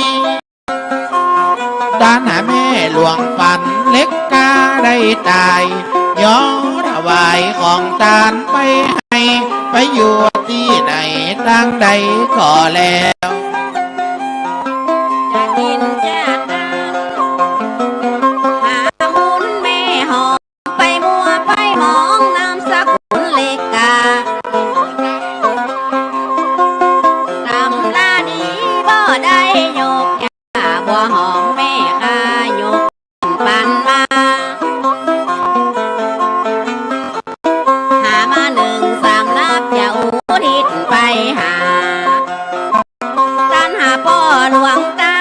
ตานหาแม่หลวงปันเล็กกาได้ต๋าย ย้อนถวายของตานไปหื้อ ไปอยู่ตี้ไหนตางใดก็แล้ว จะกิ๋นจะตาน หาบุญแม่หอม ไปมัวไปหมอง นามสกุลเล็กกา ต๋ำราดีบ่ได้ยก บัวหอมแม่ข้ายกปันมา หามานึ่งสำรับจะอุทิศไปหา ตานหาป้อหลวงต๋า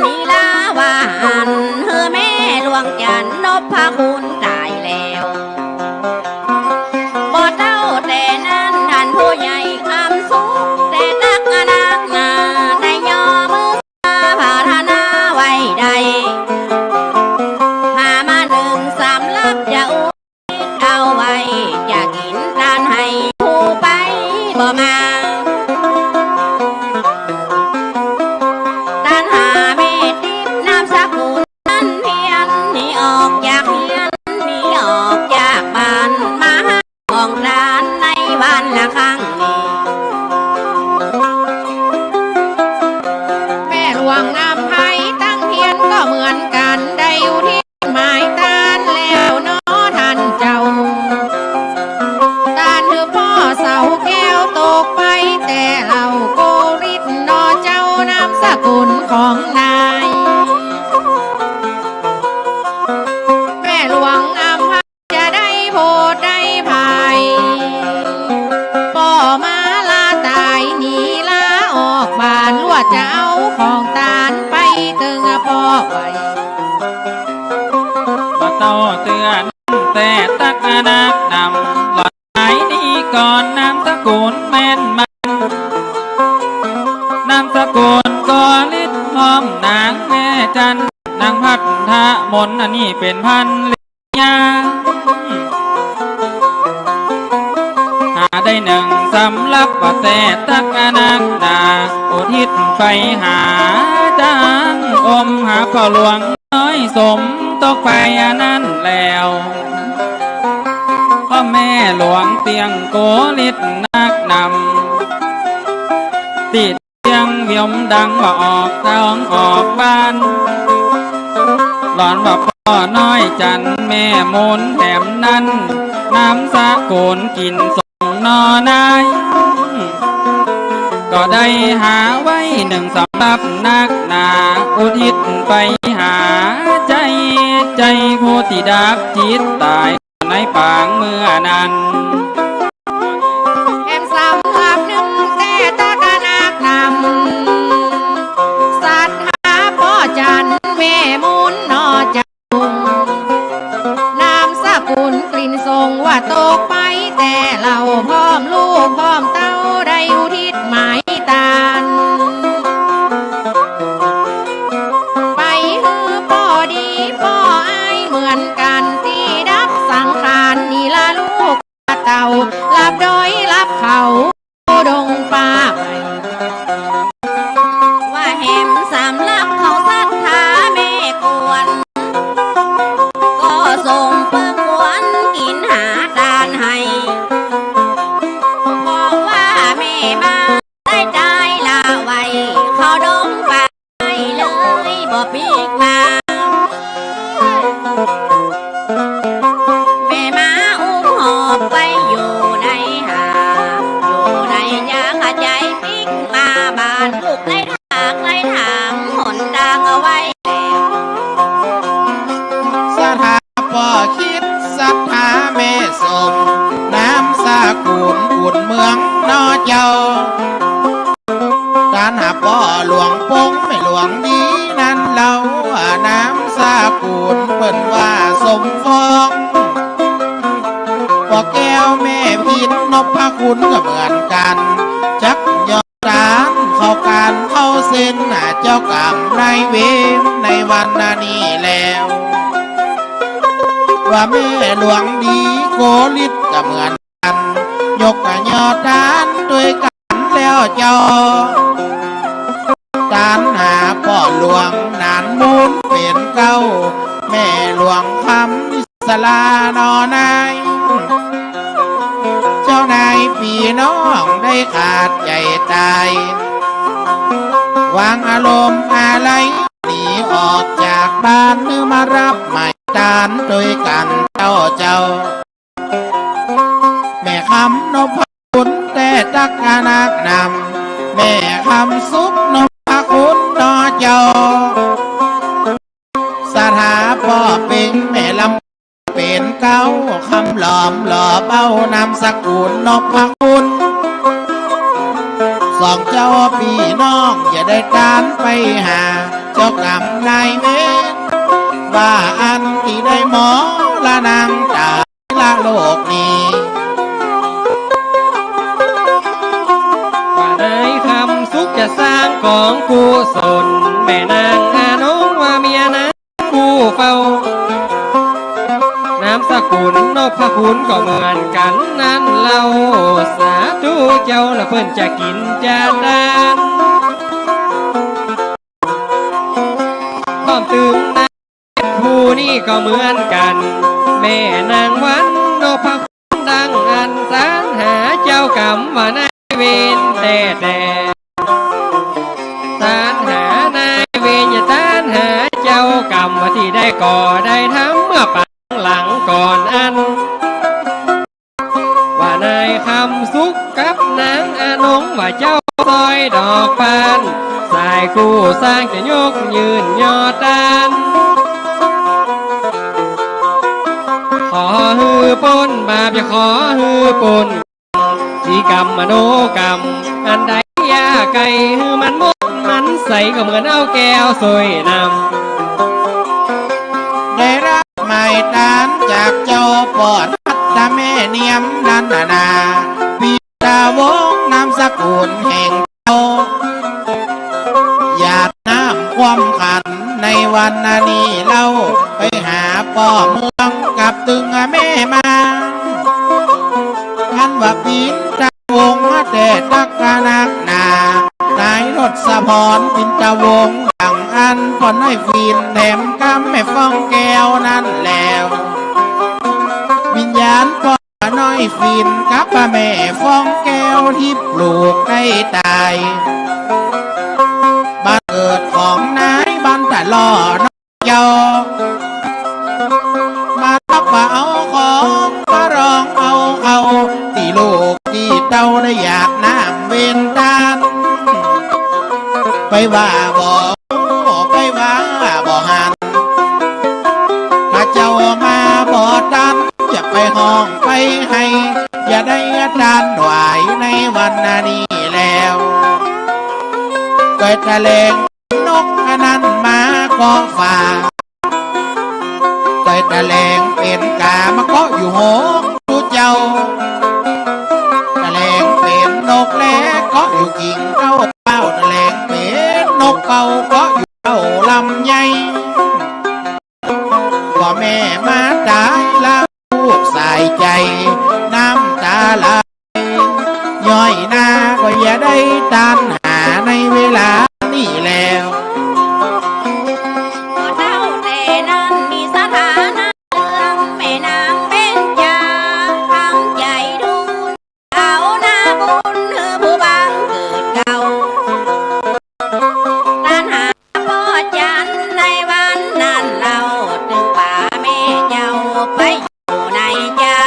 นีลาว่าอั้น หื้อแม่หลวงจันทร์นพคุณต๋ายแล้ว บ่เต้าแต่นั้นท่านผู้ใหญ่คำสุข แต่ตั๊กนักหนา ได้ย่อมือสาปรารถนาไว้ได้ หามานึ่งสำรับจะอุทิศเอาไว้ จะกิ๋นตานหื้อผู้ไปบ่มา ตานหาแม่ติ๊บนามสกุลจันทร์เพียร หนีออกจากเฮือน หนีออกจากบ้าน มาหา ของตานในวันละครั้งนี้ แม่หลวงอำไพตังเพียรก็เหมือนกั๋น ได้อุทิศหมายตานแล้วหนอท่านเจ้า ตานหื้อป้อเสาแก้วตกไปแต่เล่า โกริตหนอเจ้านามสกุลของนาย แม่หลวงอำไพ จะได้โผดได้ภัย ป้อมาลาต๋ายหนีลาออกบ้าน ลวดจะเอาของตานไปเติงป้อไว้ บ่เต้าเตื้อนั้นแต่ตั๊กนักหนา หล่อนหายหนีก่อน นามสกุลแม่นมัน นามสกุลกอริต พร้อมนางแม่จันทร์ นางพัทรมน อันนี้เป๋นภรรยา หาได้นึ่งสำรับว่าแต๊ตั๊กนักหนา อุทิศไปหาจางอม หาป้อหลวงน้อยสมตกไปอันนั้นแล้ว ป้อแม่หลวงเตี้ยงโกริตนักหนา ตี้ เสียงวิมดังว่าออกตองออกบ้าน หล่อนว่าป้อน้อยจันทร์แม่มูลแถมนั้น นามสกุลกลิ่นส่งหนอนาย ก็ได้หาไว้นึ่งสำรับนักหนา อุทิศไปหาใจ๊ ใจ๊ผู้ตี้ดับจิตต๋าย ในปางเมื่อนั้น แถมสำรับนึ่งแต๊ตั๊กนักหนา ศรัทธาป้อจันทร์แม่มูลหนอเจ้า นามสกุลกลิ่นส่งว่าตกไปแต่เล่า พร้อมลูกพร้อมเต้าได้อุทิศหมายตาน ไปหื้อป้อดีป้ออ้ายเหมือนกั๋น ตี้ดับสังขารนี่ละลูกเต้า ลับดอยลับเขาดงป่าไม้ ว่าแหมสำรับเขาศรัทธาแม่กวน ก็ส่งเปิ้งกวนกิ๋นหาตานหื้อ เพราะว่าแม่มา ได้ต๋ายละไว้ เขาดงป่าไม้เลยบ่ปิ๊กมา แม่มาอุ้มหอบไปอยู่ในหาบ อยู่ ม่พิณนพคุณก็เหมือนกั๋น จักยอมตานเข้าก๋านเข้าเส้น หาเจ้ากรรมนายเวรในวันนี้แล้ว ว่าแม่หลวงดีโกฤทธิ์ก็เหมือนกั๋น ยกยอตานตวยกั๋นแล้วเจ้า ตานหาป้อหลวงหนานมูลเป๋นเก๊า แม่หลวงคำนิสลาหนอนาย เจ้านายปี้น้องได้ขาดใจ๋ตาย วางอารมณ์อาลัย หนีออกจากบ้านหื้อมาฮับใหม่ตานตวยกั๋นเจ้าเจ้า แม่คำนพคุณแต่ตักนักนำ แม่คำสุขนพคุณหนอเจ้า สถาป้อเป๋งแม่ลำเป๋นเก๊า คำหลอมหล่อเบ้านามสกุลนพคุณ สองเจ้าปี้น้องอย่าได้ตานไปหา เจ้ากรรมนายเวร ว่าอั้นตี้ได้มรณังต๋าย ละโลกนี้ ว่านายคำสุขจะสร้างก๋องกุศล แม่นางอนงว่าเมียนางผู้เฝ้า นามสกุลนพคุณก็เหมือนกั๋นนั้นเล่า สาธุเจ้า ละเปิ้นจะกิ๋นจะตาน พร้อมตึงนาย ผู้นี้ก็เหมือนกั๋น แม่นางวันนพคุณดังอั้น ตานหาเจ้ากรรมว่านายเวรแต๊ๆ ตานหานายเวรอย่าตานหาเจ้ากรรม ว่าตี้ได้ก่อได้ทำเมื่อปางหลังก่อนอั้น ว่านายคำสุขกับนางอนงว่าเจ้าซอยดอกบาน สายกู้สร้างจะยกยื่นยอตาน ขอหื้อป๊นบาป อย่าขอหื้อป๊น สีกรรมมโนกรรม อันใดอย่าไกล หื้อมันหมดมันใส ก็เหมือนเอาแก้วสวยนำ ได้ฮับหมายตานจากเจ้าป้อทัดตะแม่เนียมนั้นนานา ปินตาวงศ์นามสกุลแห่งเจ้า หยาดน้ำความขันในวันนี้เล่า ไปหาป้อเมืองกับตึงแม่มา อันว่าปินตาวงศ์มาแต่ตักนักหนา นายทศพรปินตาวงศ์ดังอั้น ป้อน้อยฝิ่นแถมกำแม่ฟองแก้วนั้นแล้ว วิญญาณป้อน้อยฝิ่นกับแม่ฟองแก้วตี้ปลูกได้ต๋าย บ้านเกิดของนายบ้านตะล่อ เจ้า มาฮับมาเอาของ มาลองเอาเข้า ตี้ลูกตี้เต้าได้หยาดน้ำเวนตาน ไปว่าบ่ฮู้ ไปว่าบ่หัน ถ้าเจ้ามาบ่ตัน อย่าไปฮ้องไปไห้ อย่าได้ตานไหว้ในวันนี้แล้ว ก้อยตะแหลง นกอันนั้นมาเกาะฟ้า ก้อยตะแหลงเป๋นก๋ามาเกาะอยู่หงจุเจ้า ตะแหลงเป๋นนกแลเกาะอยู่กิ่งเก๊า เป้าตะแหลงเป๋นนกเป้าเกาะอยู่เก๊าลำใหญ่ ป้อแม่มาต๋ายละ ลูกสายใจ๋ น้ำต๋าไหล ย้อยนาก็อย่าได้ตานหาในเวลานี้แล้ว เต้าแต่นั้นมีสถานะเรื่องแม่นางเบญจา ทำใจ๋ดู เอานาบุญหื้อผู้บังเกิดเกล้า ตานหาป้อจันในวันนั้นเล่า ตึงปาแม่เจ้าไปอยู่ไหนจา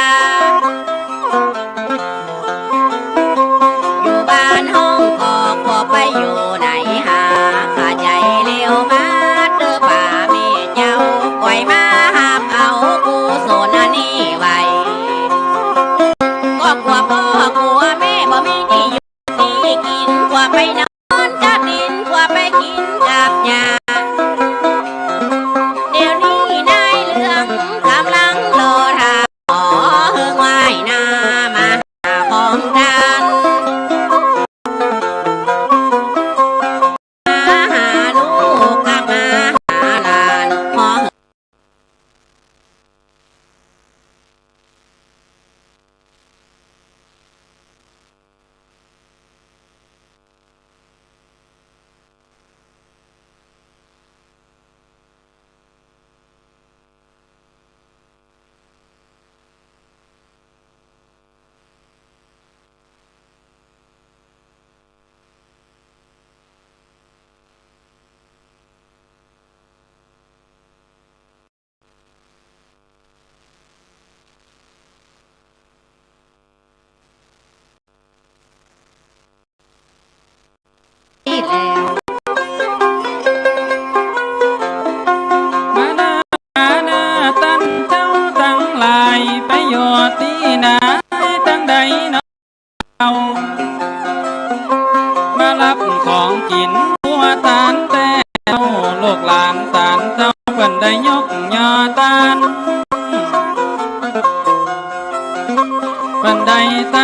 อยู่บ้านห้องกอก ป้อ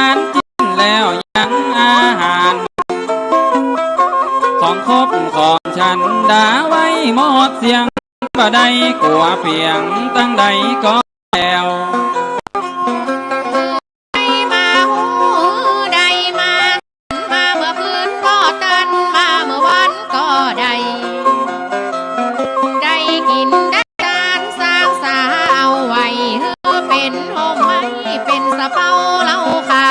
านกิ๋นแล้วยังอาหาร ของคบของฉันดาไว้หมดเสี้ยง บ่ได้กั๋วเปียงตังใดก็แล้ว ได้มาฮู้ ได้มา มาเมื่อคืนก็ตัน มาเมื่อวานก็ได้ ได้กิ๋นได้ตาน สร้างสาเอาไว้ หื้อเป๋นฮ่มไม้ เป๋นสะเปาเล่าคำ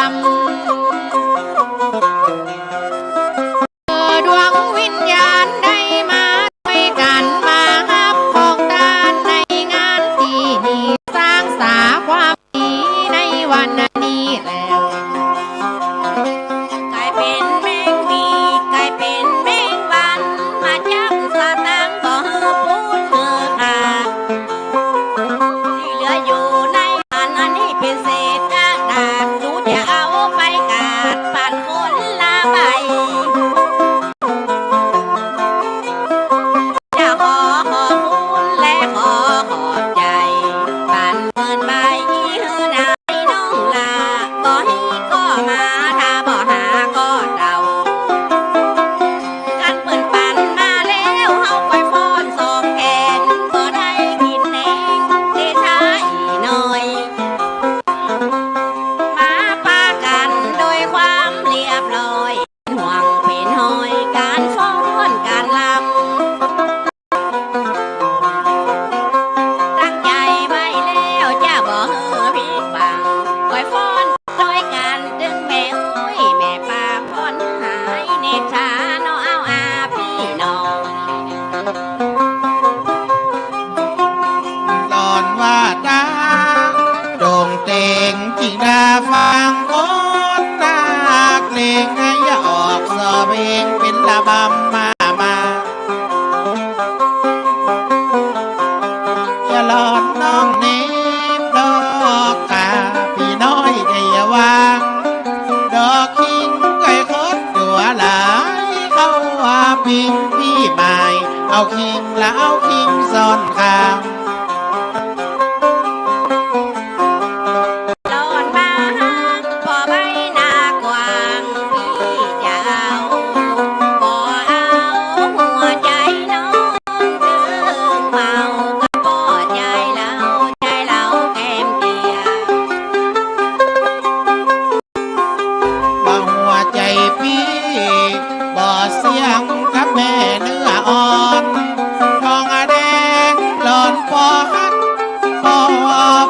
เออ ดวงวิญญาณได้มาด้วยกั๋น มาฮับของตานในงานตี้นี่ สร้างสาความดีในวันนี้แล ก๋ายเป๋นแมงวี ก๋ายเป๋นแมงวัน มาจับสตางค์บ่หื้อปูนหื้อค่า ตี้เหลืออยู่ในอันอันนี้เป๋นเศษกระดาษ หนูจะเอาไปกาดปันคนละใบ จะขอขอบคุณและขอขอบใจ๋ ปันเงินใบนี้หื้อนายน้องลา บ่ฮีก็มา ถ้าบ่หาก็เดา คันเปิ้นปันมาแล้ว เฮาก้อยฟ้อนสองแขน บ่ได้กิ๋นแหนง เดชะอี่น้อย มาปะกั๋นโดยความเรียบร้อย ห่วงเป๋นฮ้อย ก๋านฟ้อนก๋านลำ ตั้งใจ๋ไว้แล้วจะบ่หื้อผิดหวัง ก้อยฟ้อนโดยกั๋น ตึงแม่โอ้ยแม่ป้า ฟ้อนหายเนชา เนาะเอาอาปี้น้อง หล่อนว่าต๋า โด่งเต่งจิ่งดาฟังคนนักเลง ให้ออกสอบเองเป๋นละบำมา มา อย่าหล่อนน้องเนบดอกค่ะ ปี้น้อยได้อย่าวาง ดอกคิงไก่คดตั๋วหลาย เขาว่าปิ๊งปี้หมาย เอาคิงละเอาคิงซ่อนข้าง หล่อนมาปอใบหน้ากว้าง ปี้จะเอา บ่เอาหัวใจ๋น้อง ตึงเมาก็ปอใจ๋เหล้า ใจ๋เหล้าแก้มเจีย บ่หัวใจ๋ปี้ บ่เสี้ยงกับแม่เนื้ออ่อน ทองแดงหล่อนปอฮัก ปอ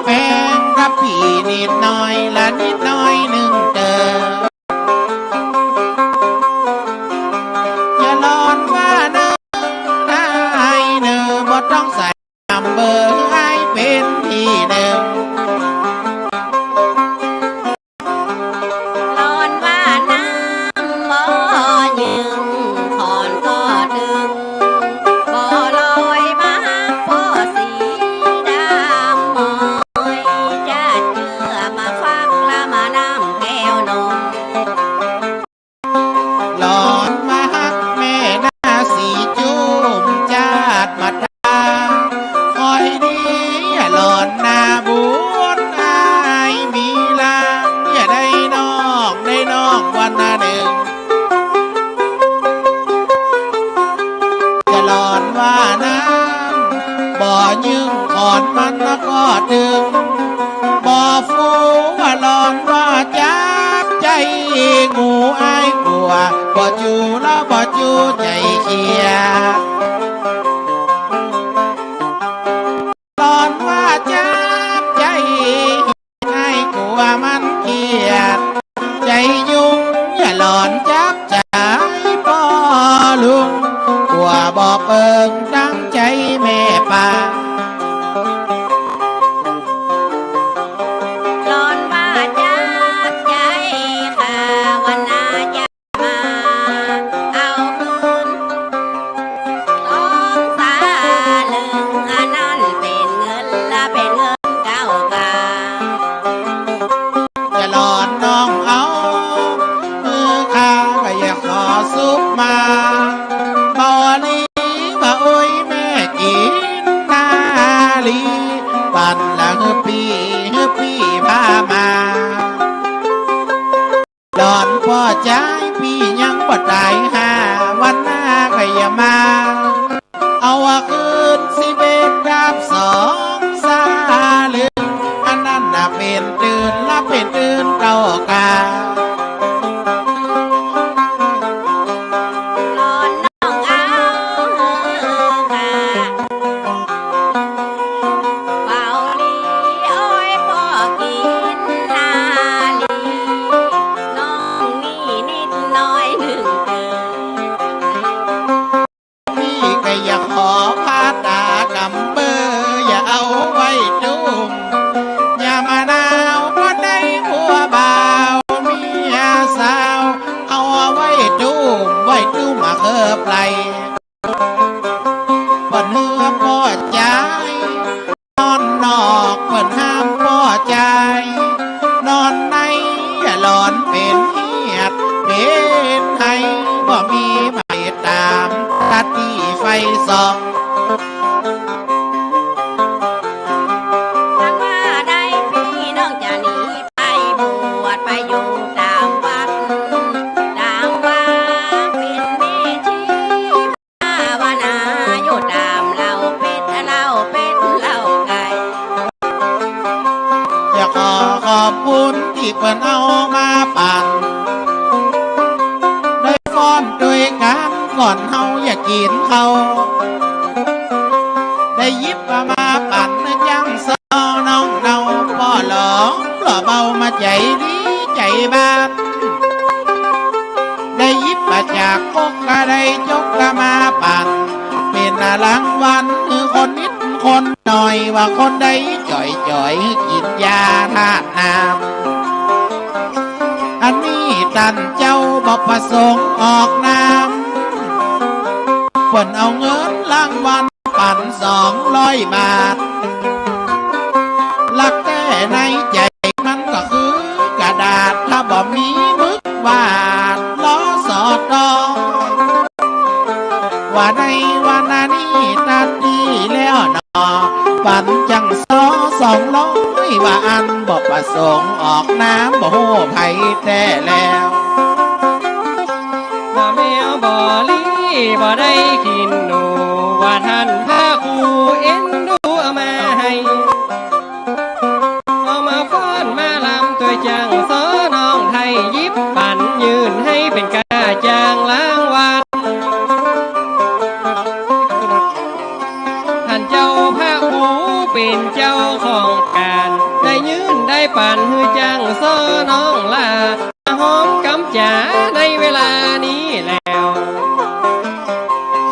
แปงกับปี้นิดหน้อยละนิดหน้อยนึ่งเต๋อ อย่าหล่อนว่าเนอ นายเนอ บ่ต้องใส่ นำเบอร์ให้เป๋นตี้นึ่ง หล่อนว่าน้ำบ่เยิง ขอนก็ตึง บ่ลอยมาปอสีดำมอย จะเจื้อมาฟักละมาน้ำแก้วนม หล่อนมาฮักแม่นาสีจุ่มจาดมาตา คอยดีหล่อนนาบุญอายมีลา อย่าได้น้องได้น้องวันนานึ่ง จะหล่อนว่าน้ำบ่เยิง ขอนมันก็ตึง บ่ฟูว่าหล่อนว่าจับใจ๋ งูอายกั๋ว บ่จูละบ่จูใจ๋เขียด หล่อนว่าจับใจ๋ อายกั๋วมันเขียด ใจ๋ยุง อย่าหล่อนจับใจ๋ปอลุง กั๋วบ่เปิงตั้งใจ๋แม่ป้า หล่อนว่าจับใจ๋ข้าวันนาจะมาเอาคืน สองสลึง อันนั้นเป๋นเงินละเป๋นเงินเก่าก่า จะหล่อนน้องเอา เออ ข้า หลอนป้อจาย ปี้ยังบ่ต๋าย ห้าวันหน้าก็อย่ามา เอาว่าคืนสิบเอ็ดกับสองสาลึง อันนั้นน่ะเป๋นตื่นละเป๋นตื่นเก่ากา หลอนน้องเอาเฮอค่ะ เฝ้าลีอ้อยป้อกิ๋นนาลี น้องนี่นิดน้อยนึ่งเกิน ปี้ก็อยากขอผ้าต๋ากำเบอ อย่าเอาไว้ตุ้ม อย่ามานาว บ่ได้ผัวบ่าวเมียสาว เอาไว้ตุ้ม ไว้ตุ้มมาเคิบไหล่ เปิ้นหื้อป้อจาย นอนนอก เปิ้นห้ามป้อจาย นอนใน อย่าหลอนเป๋นเหียดเป๋นไห้ บ่มีไม้ต๋าม ตัดตี้ไฟส่อง หากว่าได้ปี้น้องจะหนีไปบวชไปอยู่ต๋ามวัด ต๋ามวา เป๋นแม่ชี ภาวนาอยู่ต๋ามเหล้าเป็ด เหล้าเป็ด เหล้าไก่ อยากขอขอบคุณตี้เปิ้นเอามาปั๋น ได้ฟ้อนตวยกั๋นก่อนเฮาอย่ากิ๋นข้าว ได้หยิบเอามาปั๋นหื้อจั้งซ้อน้องเนา ป้อหลอง ป้อเบามาใจ๋ดีใจ๋บาน ได้หยิบมาจากก๊กก็ได้จ๊กก็มาปั๋น เป๋นรางวัลหื้อคนนิดคนหน่อย ว่าคนใดจ่อยๆ หื้อกิ๋นยาธาตุน้ำ อันนี้ต้านเจ้าบ่ประสงค์ออกนาม เปิ้นเอาเงินรางวัล ปั๋นสองร้อยบาท รักแต๊ในใจ๋มันก็คือกระดาษ ถ้าบ่มีมึกวาด ลอ สอ ตอ ว่าในวันนี้ตัดตี้แล้วหนอ ปั๋นจั้งซ้อสองร้อย ว่าอันบ่ประสงค์ออกนาม บ่ฮู้ใผแต๊แล้ว บ่แมวบ่ลีบ่ได้กิ๋นหนู ว่าต้านพระครูเอ็นดูเอามาหื้อ เอามาฟ้อนมาลำตวยจั้งซ้อน้องไทย หยิบปั๋นยื่นหื้อเป๋นก้าจ้างรางวัล ต้านเจ้าพระครูเป๋นเจ้าของก๋าน ได้ยื่นได้ปั๋นหื้อจั้งซ้อน้องหล้า หอมก๋ำจ๋าในเวลานี้แล้ว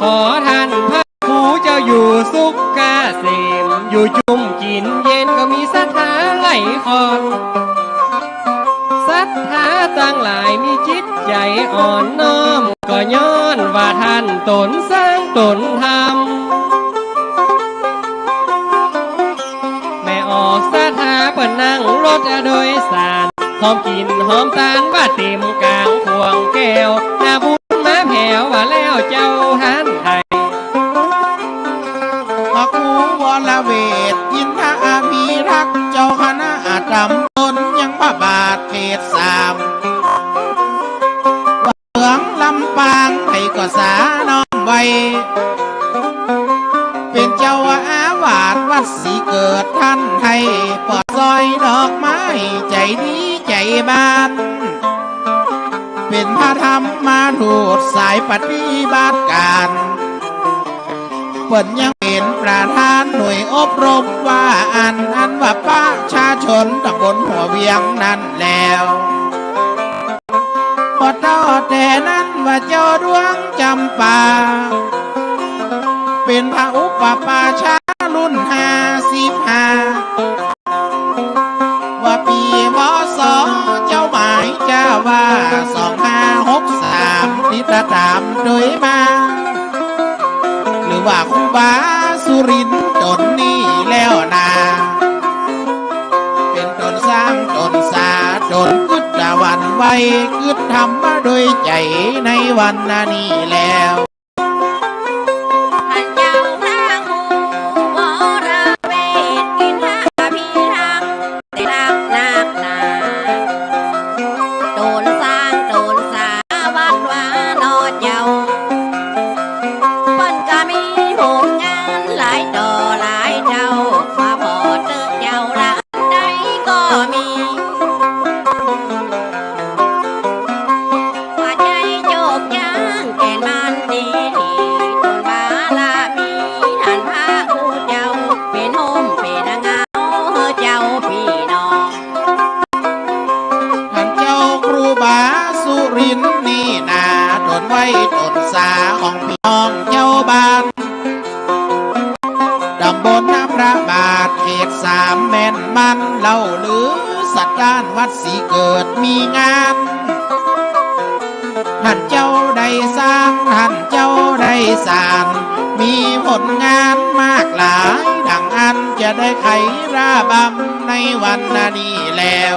ขอต้านพระครูเจ้าอยู่สุขเกษม อยู่จุ่มกิ๋นเย็นก็มีศรัทธาไหลคลอน ศรัทธาตังหลายมีจิตใจ๋อ่อนน้อม ก็ย้อนว่าต้านต๋นสร้างต๋นธรรม แม่ออกศรัทธาเปิ้นนั่งรถโดยสาร หอมกิ๋นหอมตานว่าเต๋มก๋างขวงแก้ว หน้าบุญมาแผ่วว่าแล้วเจ้าต้านไทย พระครูวรเวท อินทอภิรักษ์ เจ้าคณะตำบลยังพระบาทเขตสาม เมืองลำปาง ใผก็สาน้อมไว้ เป๋นเจ้าอาวาสวัดศรีเกิด ต้านไทย ป้อซอยดอกไม้ ใจ๋ดีใจ๋บาน เป๋นพระธรรมทูตสายปฏิบัติก๋าน เปิ้นยังเป๋นประธานหน่วยอบรมว่าอั้น อันว่าประชาชนตำบลหัวเวียงนั้นแล้ว ป้อเต้าแต่นั้นว่าเจ้าดวงจ๋ำปา เป๋นพระอุปัชฌาย์รุ่นห้าสิบห้า ว่าปี๋ พ.ศ. เจ้าหมายจะว่า สองห้าหกสาม ติดต๋ามตวยมา หรือว่าครูบาสุรินทร์ต๋นนี้แล้วนา เป๋นต๋นสร้างต๋นสา ต๋นกึ๊ดตะวันไหว กึ๊ดธรรมะโดยใจ๋ในวันนี้แล้ว ต้านเจ้าพระครูวรเวท อินทอภิรักษ์ แต่รักนักหนา ต๋นสา สุรินทร์นี่นา ต้นไว้ต้นสาของพี่น้องเจ้าบ้าน ตำบลน้ำพระบาท เขตสามแม่นมัน เล่าลือสถานวัดศรีเกิดมีงาน ท่านเจ้าได้สร้าง ท่านเจ้าได้สาน มีผลงานมากหลาย ดังอั้นจะได้ไขร่ำในวันนี้แล้ว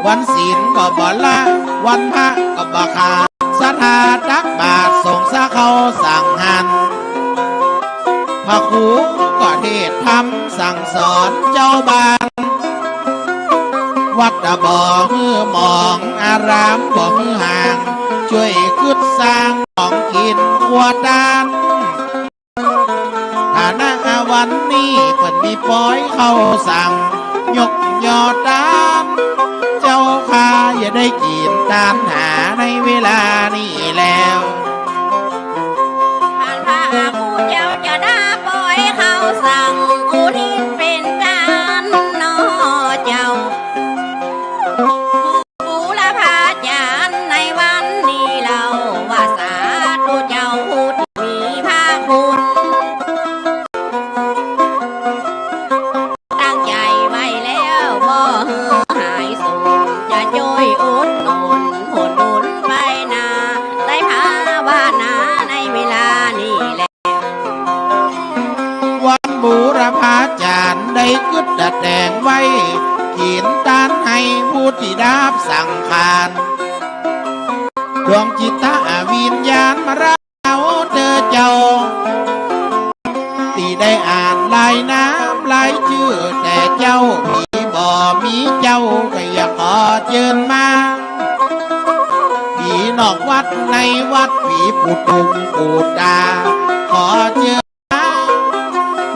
วันศีลก็บ่ละ วันพระก็บ่ขาด ศรัทธาตักบาตรสงฆ์สาเข้าสังหัน พระครูก็เทศน์ธรรมสั่งสอนเจ้าบ้าน วัดบ่หื้อหมอง อารามบ่หื้อห่าง จ้วยกึ๊ดสร้างของกิ๋นครัวตาน ฐานะวันนี้เปิ้นมีปอยเข้าสั่ง ยกยอตาน เจ้าข้าจะได้กิ๋นตานหาในเวลานี้แล้ว ท่านพระครูเจ้าจะได้ปอยเข้าสั่ง อุทิศเป๋นตานเนาะเจ้า บูรพาจ๋ารย์ในวันนี้เล่า ว่าสาธุเจ้าผู้ตี้มีพระคุณ ตั้งใจ๋ไว้แล้วบ่หื้อหายสูญ จะจ้วยอุดหนุนผลบุญไปหน้า ได้ภาวนาในเวลานี้แล วันบูรพาจ๋ารย์ได้กึ๊ดตะแตงไว้ กิ๋นตานหื้อผู้ตี้ดาบสังขาร ดวงจิตวิญญาณมารับเอาเต๊อะเจ้า ตี้ได้อ่านรายนามรายจื้อแต่เจ้า ผีบ่มีเจ้าก็อย่าขอเจิญมา ผีนอกวัดในวัด ผีปู่ตุงปู่ต๋า ขอเจิญ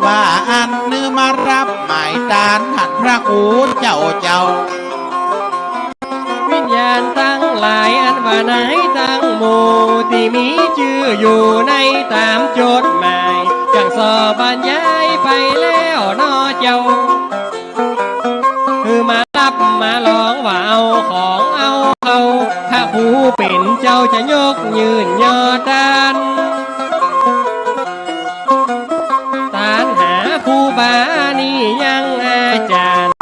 ว่าอั้นหื้อมารับหมายตานท่านพระครูเจ้าเจ้า วิญญาณตังหลายอันว่าในตังหมู่ ตี้มีจื้ออยู่ในต๋ามจดหมาย จั่งส่อบรรยายไปแล้วเนาะเจ้า หื้อมารับมาลองว่าเอาของเอาเข้า พระครูเป๋นเจ้าจะยกยื่นยอตาน ตานหาครูบานี่ยังอาจ๋ารย์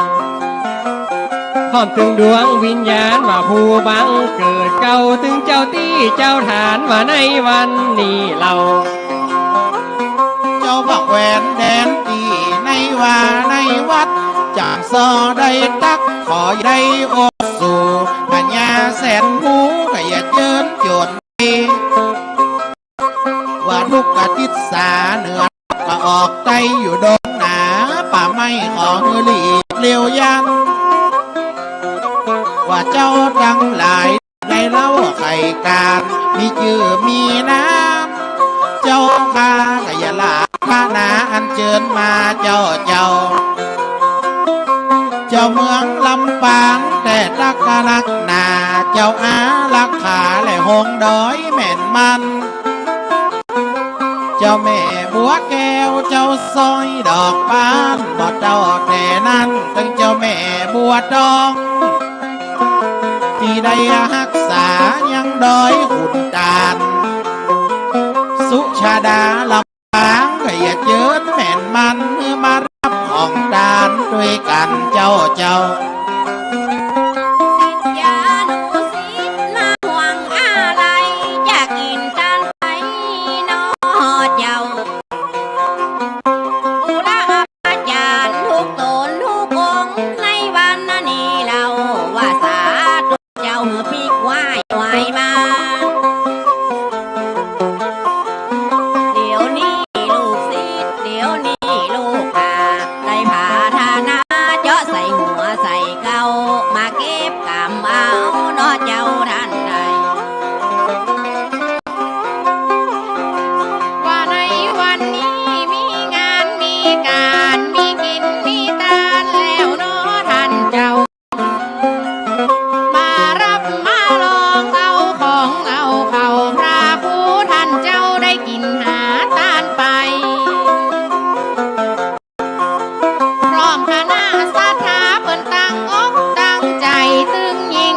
พร้อมตึงดวงวิญญาณว่าผู้บังเกิดเก่า ตึงเจ้าตี้เจ้าฐานว่าในวันนี้เล่า เจ้าพระแคว่นแดนตี้ในว่าในวัด จ๋าส่อได้ตัก ขอได้อดสู พญาแสนภูก็อย่าเจิญโจร ว่าทุกข์กะติดสาเหนือ ก็ออกใต้อยู่ดงหนา ป่าไม้ขอหื้อหลีกเลี้ยวยัน ว่าเจ้าตังหลายได้เล่าไขการ มีจื้อมีนาม เจ้าข้าก็อย่าละพระนาอันเจิญมาเจ้าเจ้า เจ้าเมืองลำปางแต่ตักนักหนา เจ้าอารักขาและหงส์ดอยแม่นมัน เจ้าแม่บัวแก้ว เจ้าสร้อยดอกบาน บ่เต้าแต่นั้น ตึงเจ้าแม่บัวตอง ตี้ได้ฮักษายังดอยขุนตาล สุชาดาลำปางก็อย่าเจิญแม่นมัน หื้อมารับของตานตวยกั๋นเจ้าเจ้า ศิษยานุศิษย์มาห่วงอาลัย จะกิ๋นตานไปเนาะเจ้า บูรพาจ๋ารย์ทุกต๋นทุกองค์ ในวันนี้เล่า ว่าสาธุเจ้าหื้อปิ๊กไหว้ไหว้มา เดี๋ยวนี้ลูกศิษย์ เดี๋ยวนี้ลูกหา ได้พาทานาเจาะใส่หัวใส่เก๊า มาเก็บกำเอาเนาะเจ้าท่านใด ว่าในวันนี้มีงานมีก๋าน มีกิ๋นมีตานแล้วเนาะท่านเจ้า มารับมาลองเอาของเอาเข้า พระครูท่านเจ้าได้กิ๋นหาตานไป พร้อมคณะศรัทธาเปิ้นตั้งอกตั้งใจ๋ ตึงญิง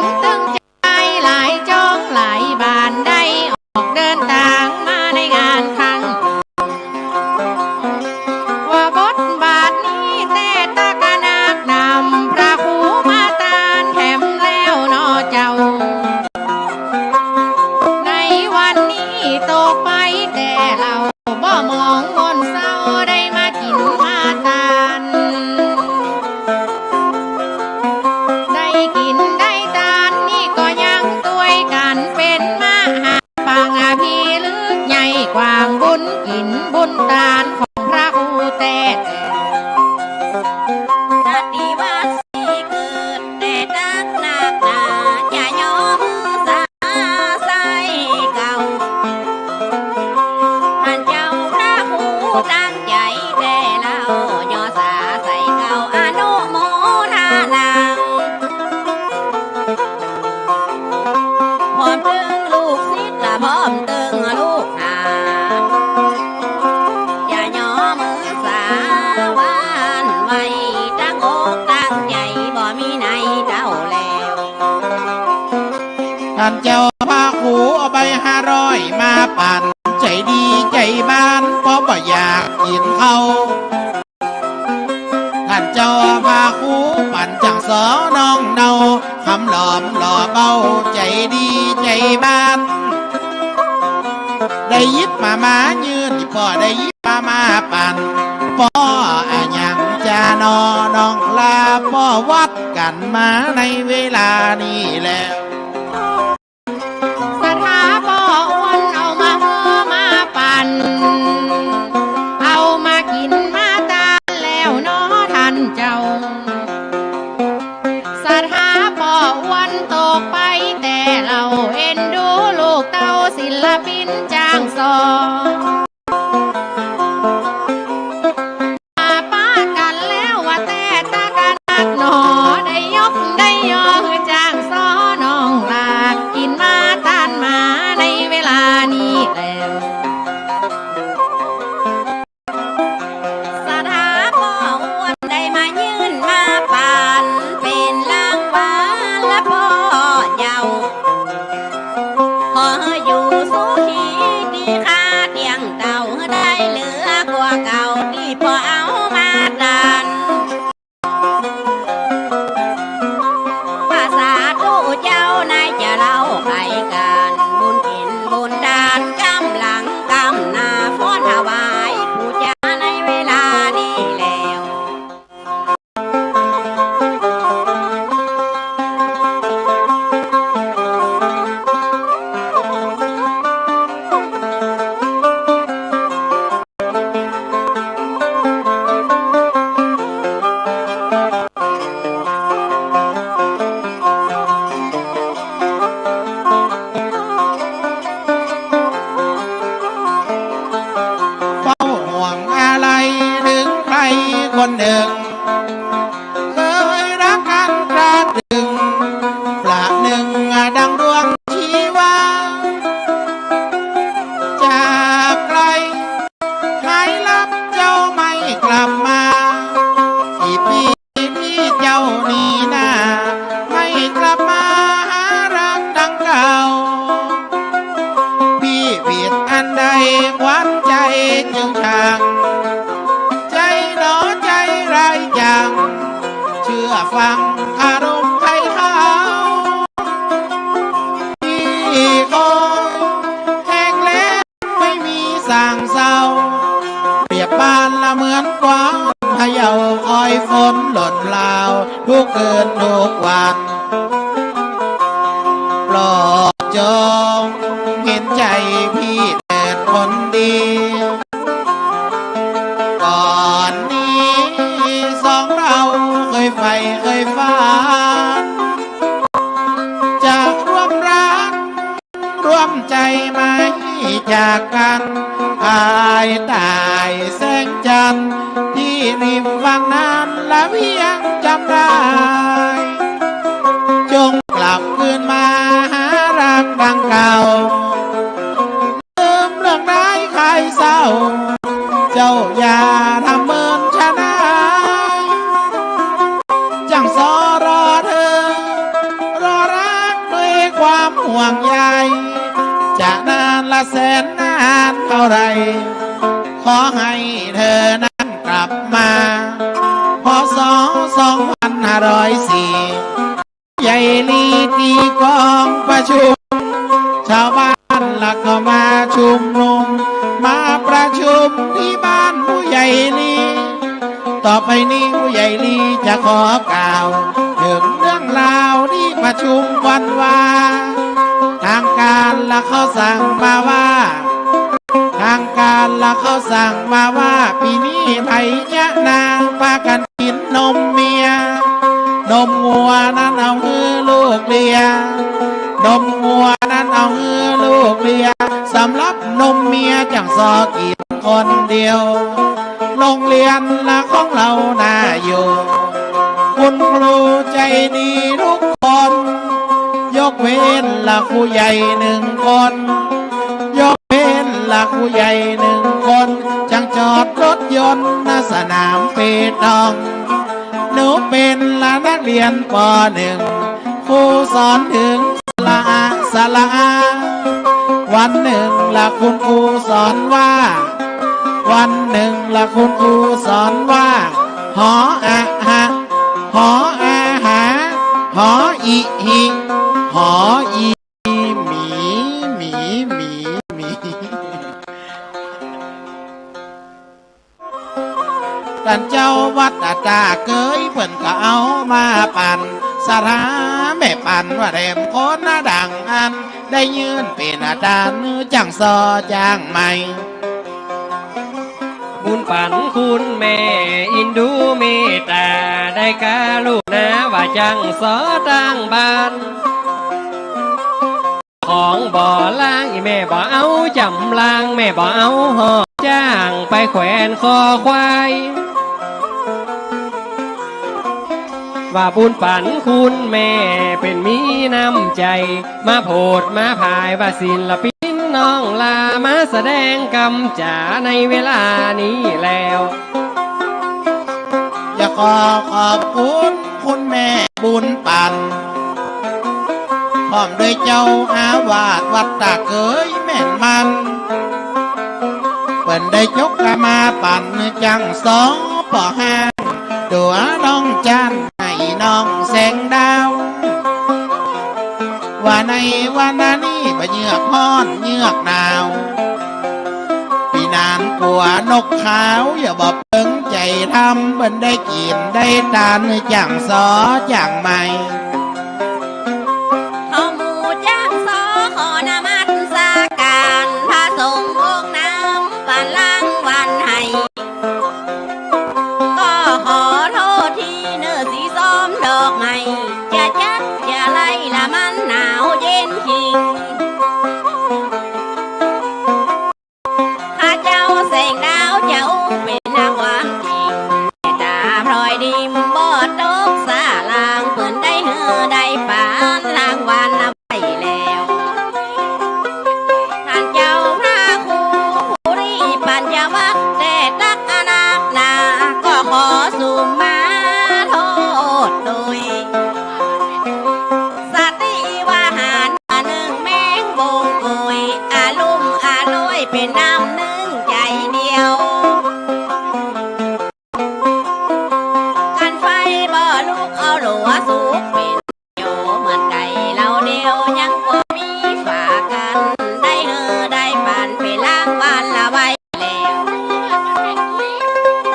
พร้อมตึงลูกศิษย์ละพร้อมตึงลูกหา จะย่อมือสาหวันไว้ตั้งอกตั้งใจ๋บ่มีไหนเจ้าแล ต้านเจ้าพระครูเอาใบห้าร้อยมาปั๋น ใจ๋ดีใจ๋บาน เพราะบ่อยากกิ๋นข้าว ต้านเจ้าพระครูปั๋นจ้างสอน้องเนา คำหลอมหล่อเบา ใจ๋ดีใจ๋บาน ได้หยิบมาม่ายื่น ป้อได้หยิบมาม่าปั๋น ป้ออะหยังจาหนอน้องลา ป้อวัดกั๋นมาในเวลานี้แล ศรัทธาป้ออ้วนเอามาหื้อมาปั๋น เอามากิ๋นมาตานแล้วหนอต้านเจ้า ศรัทธาป้ออ้วนตกไปแต่เล่า เอ็นดูลูกเต้าศิลปินจ้างสอ ปะกั๋นแล้วว่าแต่ตะกะนักหนอ ได้ยกได้ยอหื้อจ้างสอน้องลา กิ๋นมาตานมาในเวลานี้แล้ว ศรัทธาป้ออ้วนได้มายื่นมาปั๋น เป๋นรางวัลละป้อเจ้า ขอหื้ออยู่สุขีตี้ข้าเตี้ยงเต้า หื้อได้เหลือกว่าเก่าตี้ป้อเอามาตาน ว่าสาธุเจ้า นายจะเล่าไขก๋าน บุญกิ๋นบุญตาน กำลังกำหน้า ฟ้อนถวายปู๋จาในเวลานี้แล้ว เฝ้าห่วงอาลัยเถิงใผคนนึ่ง เกยฮักกั๋นตราตรึง ประนึ่งดังดวงชีวา จากไกล หายลับเจ้าไม่กลับมา กี่ปีตี้เจ้าหนีหน้า ไม่กลับมาหาฮักดังเก่า ปี้ผิดอันใดขวัญใจ๋จึงช่าง ใจ๋หนอใจ๋ร้ายจัง เชื่อฟังอารมณ์ใผเขา ปี้คอยแห้งแล้ง ไม่มีส่างเศร้า เปรียบปานละเหมือนกวางเขย่า คอยฝนหล่นพราว ทุกคืนทุกวัน โปรดจงเห็นใจ๋ปี้เถิดคนดี ก่อนนี้สองเราเคยใฝ่เคยฝัน จะร่วมรัก ร่วมใจ๋ไม่จากกั๋น ภายใต้แสงจันทร์ ตี้ริมฝั่งนั้นละเวียงจำได้ จงกลับคืนมาหาฮักดังเก่า ลืมเรื่องร้ายคลายเศร้า เจ้าอย่าทำเมินฉะนั้น จ้างสอรอเธอ รอฮักด้วยความห่วงใย จะนานละแสนนานเท่าไร ขอหื้อเธอนั้นกลับมา พ.ศ. สองพันห้าร้อยสี่ ใหญ่ลีตี้ก๋องประชุม ชาวบ้านละก็มาชุมนุม มาประชุมตี้บ้านผู้ใหญ่ลี ต่อไปนี้ผู้ใหญ่ลีจะขอกล่าว เถิงเรื่องราวตี้ประชุมวันวา ทางก๋านละเขาสั่งมาว่า ทางก๋านละเขาสั่งมาว่า ปี๋นี้ใผเยียะนา ปากั๋นกิ๋นนมเมีย นมงัวนั้นเอาหื้อลูกเลีย นมงัวนั้นเอาหื้อลูกเลีย สำหรับนมเมียจ้างสอกิ๋นคนเดียว โฮงเฮียนละของเฮาน่าอยู่ คุณครูใจ๋ดีทุกคน ย กเว้นละครูใหญ่นึ่งคน ยกเว้นละครูใหญ่นึ่งคน จั่งจอดรถยนต์ ณ สนามเปตอง หนูเป๋นละนักเรียน ป.หนึ่ง ครูสอนเถิง สระอา สระอา วันนึ่งละคุณครูสอนว่า วันนึ่งละคุณครูสอนว่า หออะหะ หออาหา หออิหิ หออีหมี หมี หมี หมี ต้านเจ้าวัดต๋าเกย เปิ้นก็เอามาปั๋น สถาแม่ปั๋นว่าแถมคนดังอั้น ได้ยื่นเป๋นอาจารย์ จั่งซอจ้างใหม่ บุญปั๋นคุณแม่อินดูเมตต๋า ได้กรุณาว่าจั่งซอตั้งบ้าน ของบ่ล้าง อี่แม่บ่เอาจ๋ำลาง แม่บ่เอาฮอดจ้างไปแขวนคอควาย ว่าบุญปั๋นคุณแม่เป๋นมีน้ำใจ๋ มาโผดมาผายว่าศิลปินน้องหล้ามาแสดงกำจ๋าในเวลานี้แล้ว อยากขอขอบคุณคุณแม่บุญปั๋น พร้อมด้วยเจ้าอาวาสวัดต๋าเกยแม่นมัน เปิ้นได้จกกามาปั๋นจั่งสอง ปอห้าง ตั๋วน้องจันทร์ ให้น้องแสงดาว ว่าในวันนี้บ่เยือกฮ้อนเยือกหนาว ปี้นานกั๋วนกขาว อย่าบ่เปิงใจ๋ทำ เปิ้นได้กิ๋นได้ตาน จั่งซอจ้างใหม่ เอาหมู่จั่งซอขอนมัสก๋าน พระสงฆ์องค์น้ำปั๋นรางวัลให้ ก็ขอโทษทีเน่อ สีซ้อมดอกไม้ จะจัดจะไล่ละมันหนาวเย็นคิง ข้าเจ้าแสงดาวเจ้าเป๋นนักหวังจริง ต๋าพลอยดิมบ่ตกสะหลาง เปิ้นได้หื้อได้ปั๋นรางวัล ไปแล้ว ต้านเจ้าพระครูปุริปัญญวัฒน์ แต่ตักอนักหนา ก็ขอสุมาโทษโดย สติวาหารนึ่งแมงบงโกย อาลุ่มอาลวยเป๋นน้ำนึ่งใจ๋เดียว คันไฟบ่ลุกเอาหลัวสุกเป๋น โยเหมือนไก่เหล่าเดียวยังบ่มีฝากั๋น ได้หื้อได้ปั๋นเป๋นรางวัลละไว้แล้ว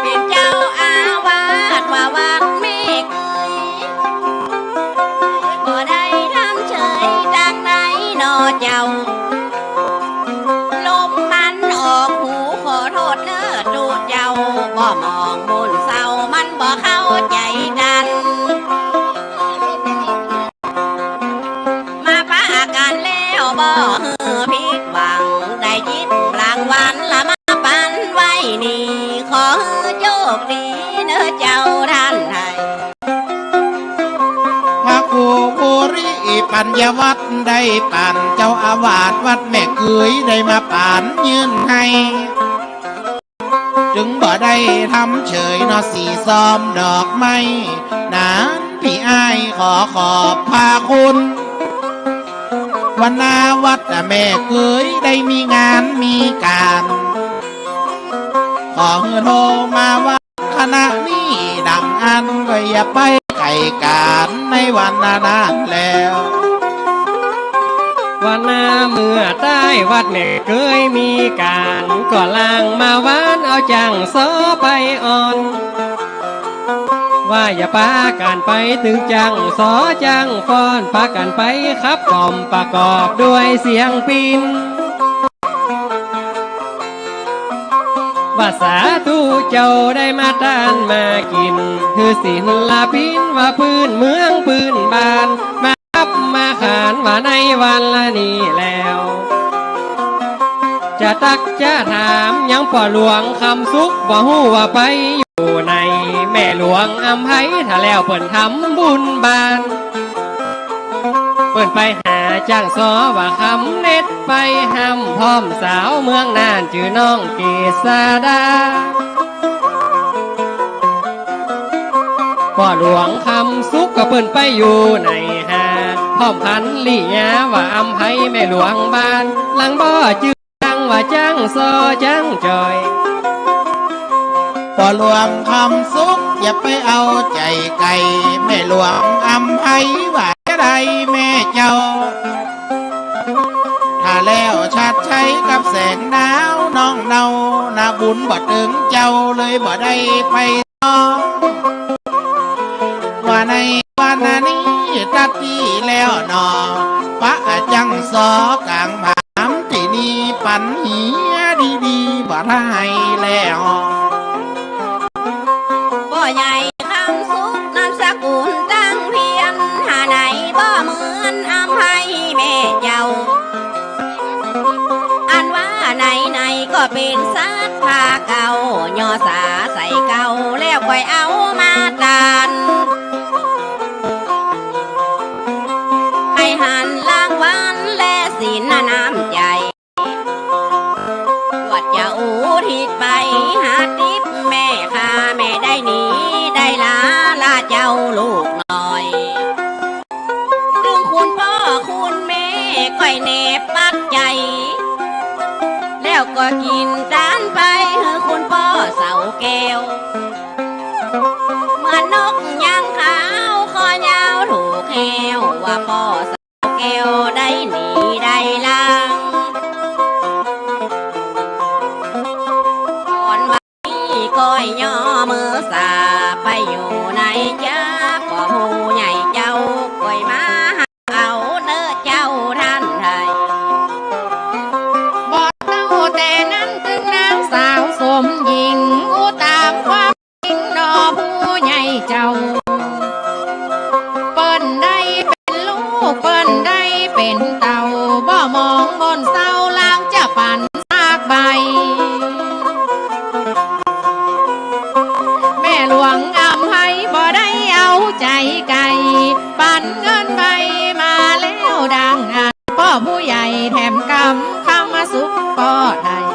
เป๋นเจ้าอาวาสว่าวัดแม่เกย บ่ได้ทำเฉยตังไหนหนอเจ้า ลมมันออกหูขอโทษเน่อตุ๊เจ้า บ่มองมุ่นเศร้ามันบ่เข้าใจ๋ตัน มาปะกั๋นแล้วบ่หื้อผิดหวัง ได้ยินรางวัลละมาปั๋นไว้นี่ ขอหื้อโชคดีเน่อเจ้าต้านไทย พระครูปุริปัญญวัฒน์ได้ปั๋น เจ้าอาวาสวัดแม่เกยได้มาปั๋นยื่นให้ จึงบ่ได้ทำเฉยเนาะ สีซ้อมดอกไม้ นั้นปี้อ้ายขอขอบพระคุณ วันนาวัดแม่เกยได้มีงานมีก๋าน ขอหื้อโทรมาว่า ขณะนี้ดังอั้นก็อย่าไปไก่ก๋านในวันนั้นแล้ว วันนาเมื่อใต้วัดแม่เกยมีก๋าน ก็ลางมาหวานเอาจั่งซอไปอ่อน ว่าอย่าปากั๋นไปตึงจั่งซอจั่งฟ้อน ปากั๋นไปขับกล่อมประกอบด้วยเสียงปิ๊น ว่าสาธุเจ้าได้มาต้านมากิ๋น หื้อศิลปินว่าปื้นเมืองปื้นบ้าน มาขับมาขานว่าในวันละนี้แล้ว จะตักจะถามยังป้อหลวงคำสุข บ่ฮู้ว่าไปอยู่ไหน แม่หลวงอำไพ ถ้าแล้วเปิ้นทำบุญบ้าน เปิ้นไปหาจ๊างซอว่าคำเล็ดไปฮ่ำ พร้อมสาวเมืองน่านจื้อน้องเกศดา ป้อหลวงคำสุขก็เปิ้นไปอยู่ในหา พร้อมภรริยาว่าอำไพแม่หลวงบ้าน หลังบ่จื้อ จังว่าจ๊างซอจ๊างจอย ป้อหลวงคำสุขอย่าไปเอาใจ๋ไก่ แม่หลวงอำไพว่าจะใดแม่เจ้า ถ้าแล้วชาญชัยกับแสงดาวน้องเนา นาบุญบ่เถิงเจ้าเลยบ่ได้ไป ว่าในวันนี้ตัดตี้แล้วหนอ ปะจ๊างซอกางผามตี้นี่ ปันเหียดีๆ บ่ได้แล้ว ป้อใหญ่คำสุขนามสกุลตังเพียร หาไหนบ่เหมือนอำไพแม่เจ้า อันว่าไหนๆ ก็เป๋นสัตว์ผาเก่า ย่อสาใส่เก่า แล้วก่อยเอามาตาน หื้อหันรางวัลและสินน้ำใจ๋ ว่าจะอุทิศไปหาติ๊บแม่ข้า แม่ได้หนีได้ลา ลาเจ้าลูกน้อย ตึงคุณป้อคุณแม่ก้อยแนบปักใจ๋ แล้วก็กิ๋นตานไปหื้อคุณป้อเสาแก้ว เหมือนนกยางขาวคอยาวถูกแฮว ว่าป้อเสาแก้วได้หนีได้ลา ก่อนวันนี้ก้อยย่อมือสา ไปอยู่ไหนจ๊ะ ป้อผู้ใหญ่เจ้า ก้อยมาหาเอาเต๊อะเจ้าท่านไทย บ่เต้าแต่นั้นตึงนางสาวสมหญิง อู้ต๋ามความจริงหนอผู้ใหญ่เจ้า เปิ้นได้เป๋นลูก เปิ้นได้เป๋นเต้า บ่มองบนเศร้า ลางจะปั๋นสักใบ แม่หลวงอำไพบ่ได้เอาใจ๋ไก่ ปั๋นเงินใบมาแล้วดังอั้น ป้อผู้ใหญ่แถมกำ คำสุขป้อไทย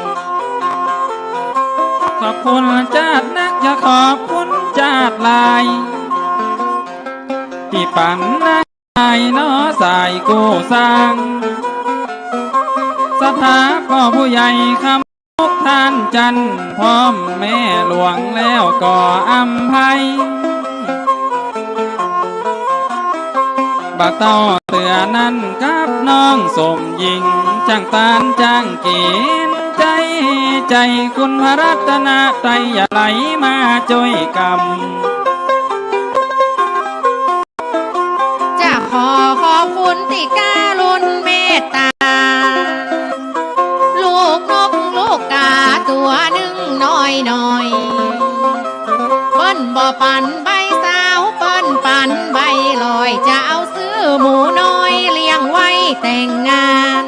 ขอบคุณจ๊าดนัก จะขอบคุณจ๊าดหลาย ตี้ปั๋นนัก นายหนอสายกู้สร้าง ศรัทธาป้อผู้ใหญ่คำสุข ท่านจันทร์ พร้อมแม่หลวงแล้วก็อำไพ บ่าเต้าเตื้อนั้นกับน้องสมหญิง จ้างตานจ้างกิ๋น ใจ๋ ใจ๋คุณพระรัตนตรัยอย่าไหลมาจ้วยกำ จะขอขอบคุณตี้กรุณเมตต๋า ลูกนกลูกกาตั๋วนึ่งน้อยๆ เปิ้นบ่ปั๋นใบซาว เปิ้นปั๋นใบร้อย จะเอาซื้อหมูน้อยเลี้ยงไว้แต่งงาน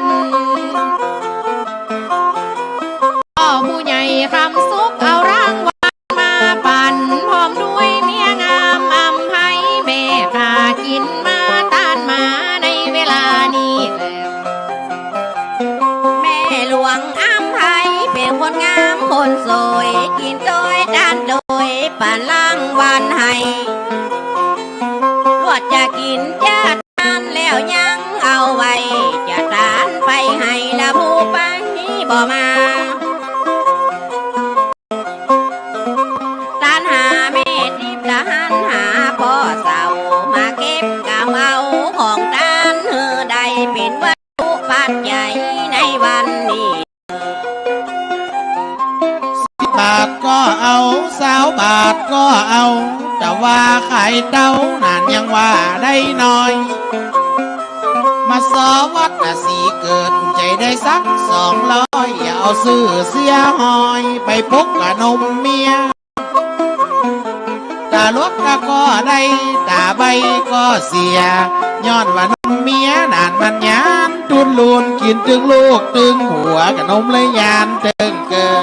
ป้อผู้ใหญ่คำสุขเอารางวัลมาปั๋น พร้อมด้วยเมียงามอำไพแม่ข้า กิ๋นมาตานมาในเวลานี้แล แม่หลวงอำไพเป๋นคนงามคนสวย กิ๋นโตยตานโตย ปั๋นรางวัลหื้อ ลวดจะกิ๋นจ๊าด นั้นแล้วยังเอาไว้ จะตานไปหื้อละผู้ไปบ่มา ตานหาแม่ติ๊บละหันหาป้อเสา มาเก็บกำเอาของตานหื้อได้เป๋นวัตถุปัจจัยในวันนี้ สิบบาทก็เอา ซาวบาทก็เอา แต่ว่าขายเต้านั้นยังว่าได้น้อย มาสอวัดน่ะสีเกิด ใจ๋ได้สักสองร้อย อย่าเอาซื้อเสียหอย ไปปลุกกะนมเมีย ต๋าหลวกกะก็ได้ ต๋าใบ้ก็เสีย ย้อนว่านมเมียนั้นมันยาน ตุ๊นลูนกิ๋นตึงลูกตึงผัว กะนมเลยยานเติ่งเกิด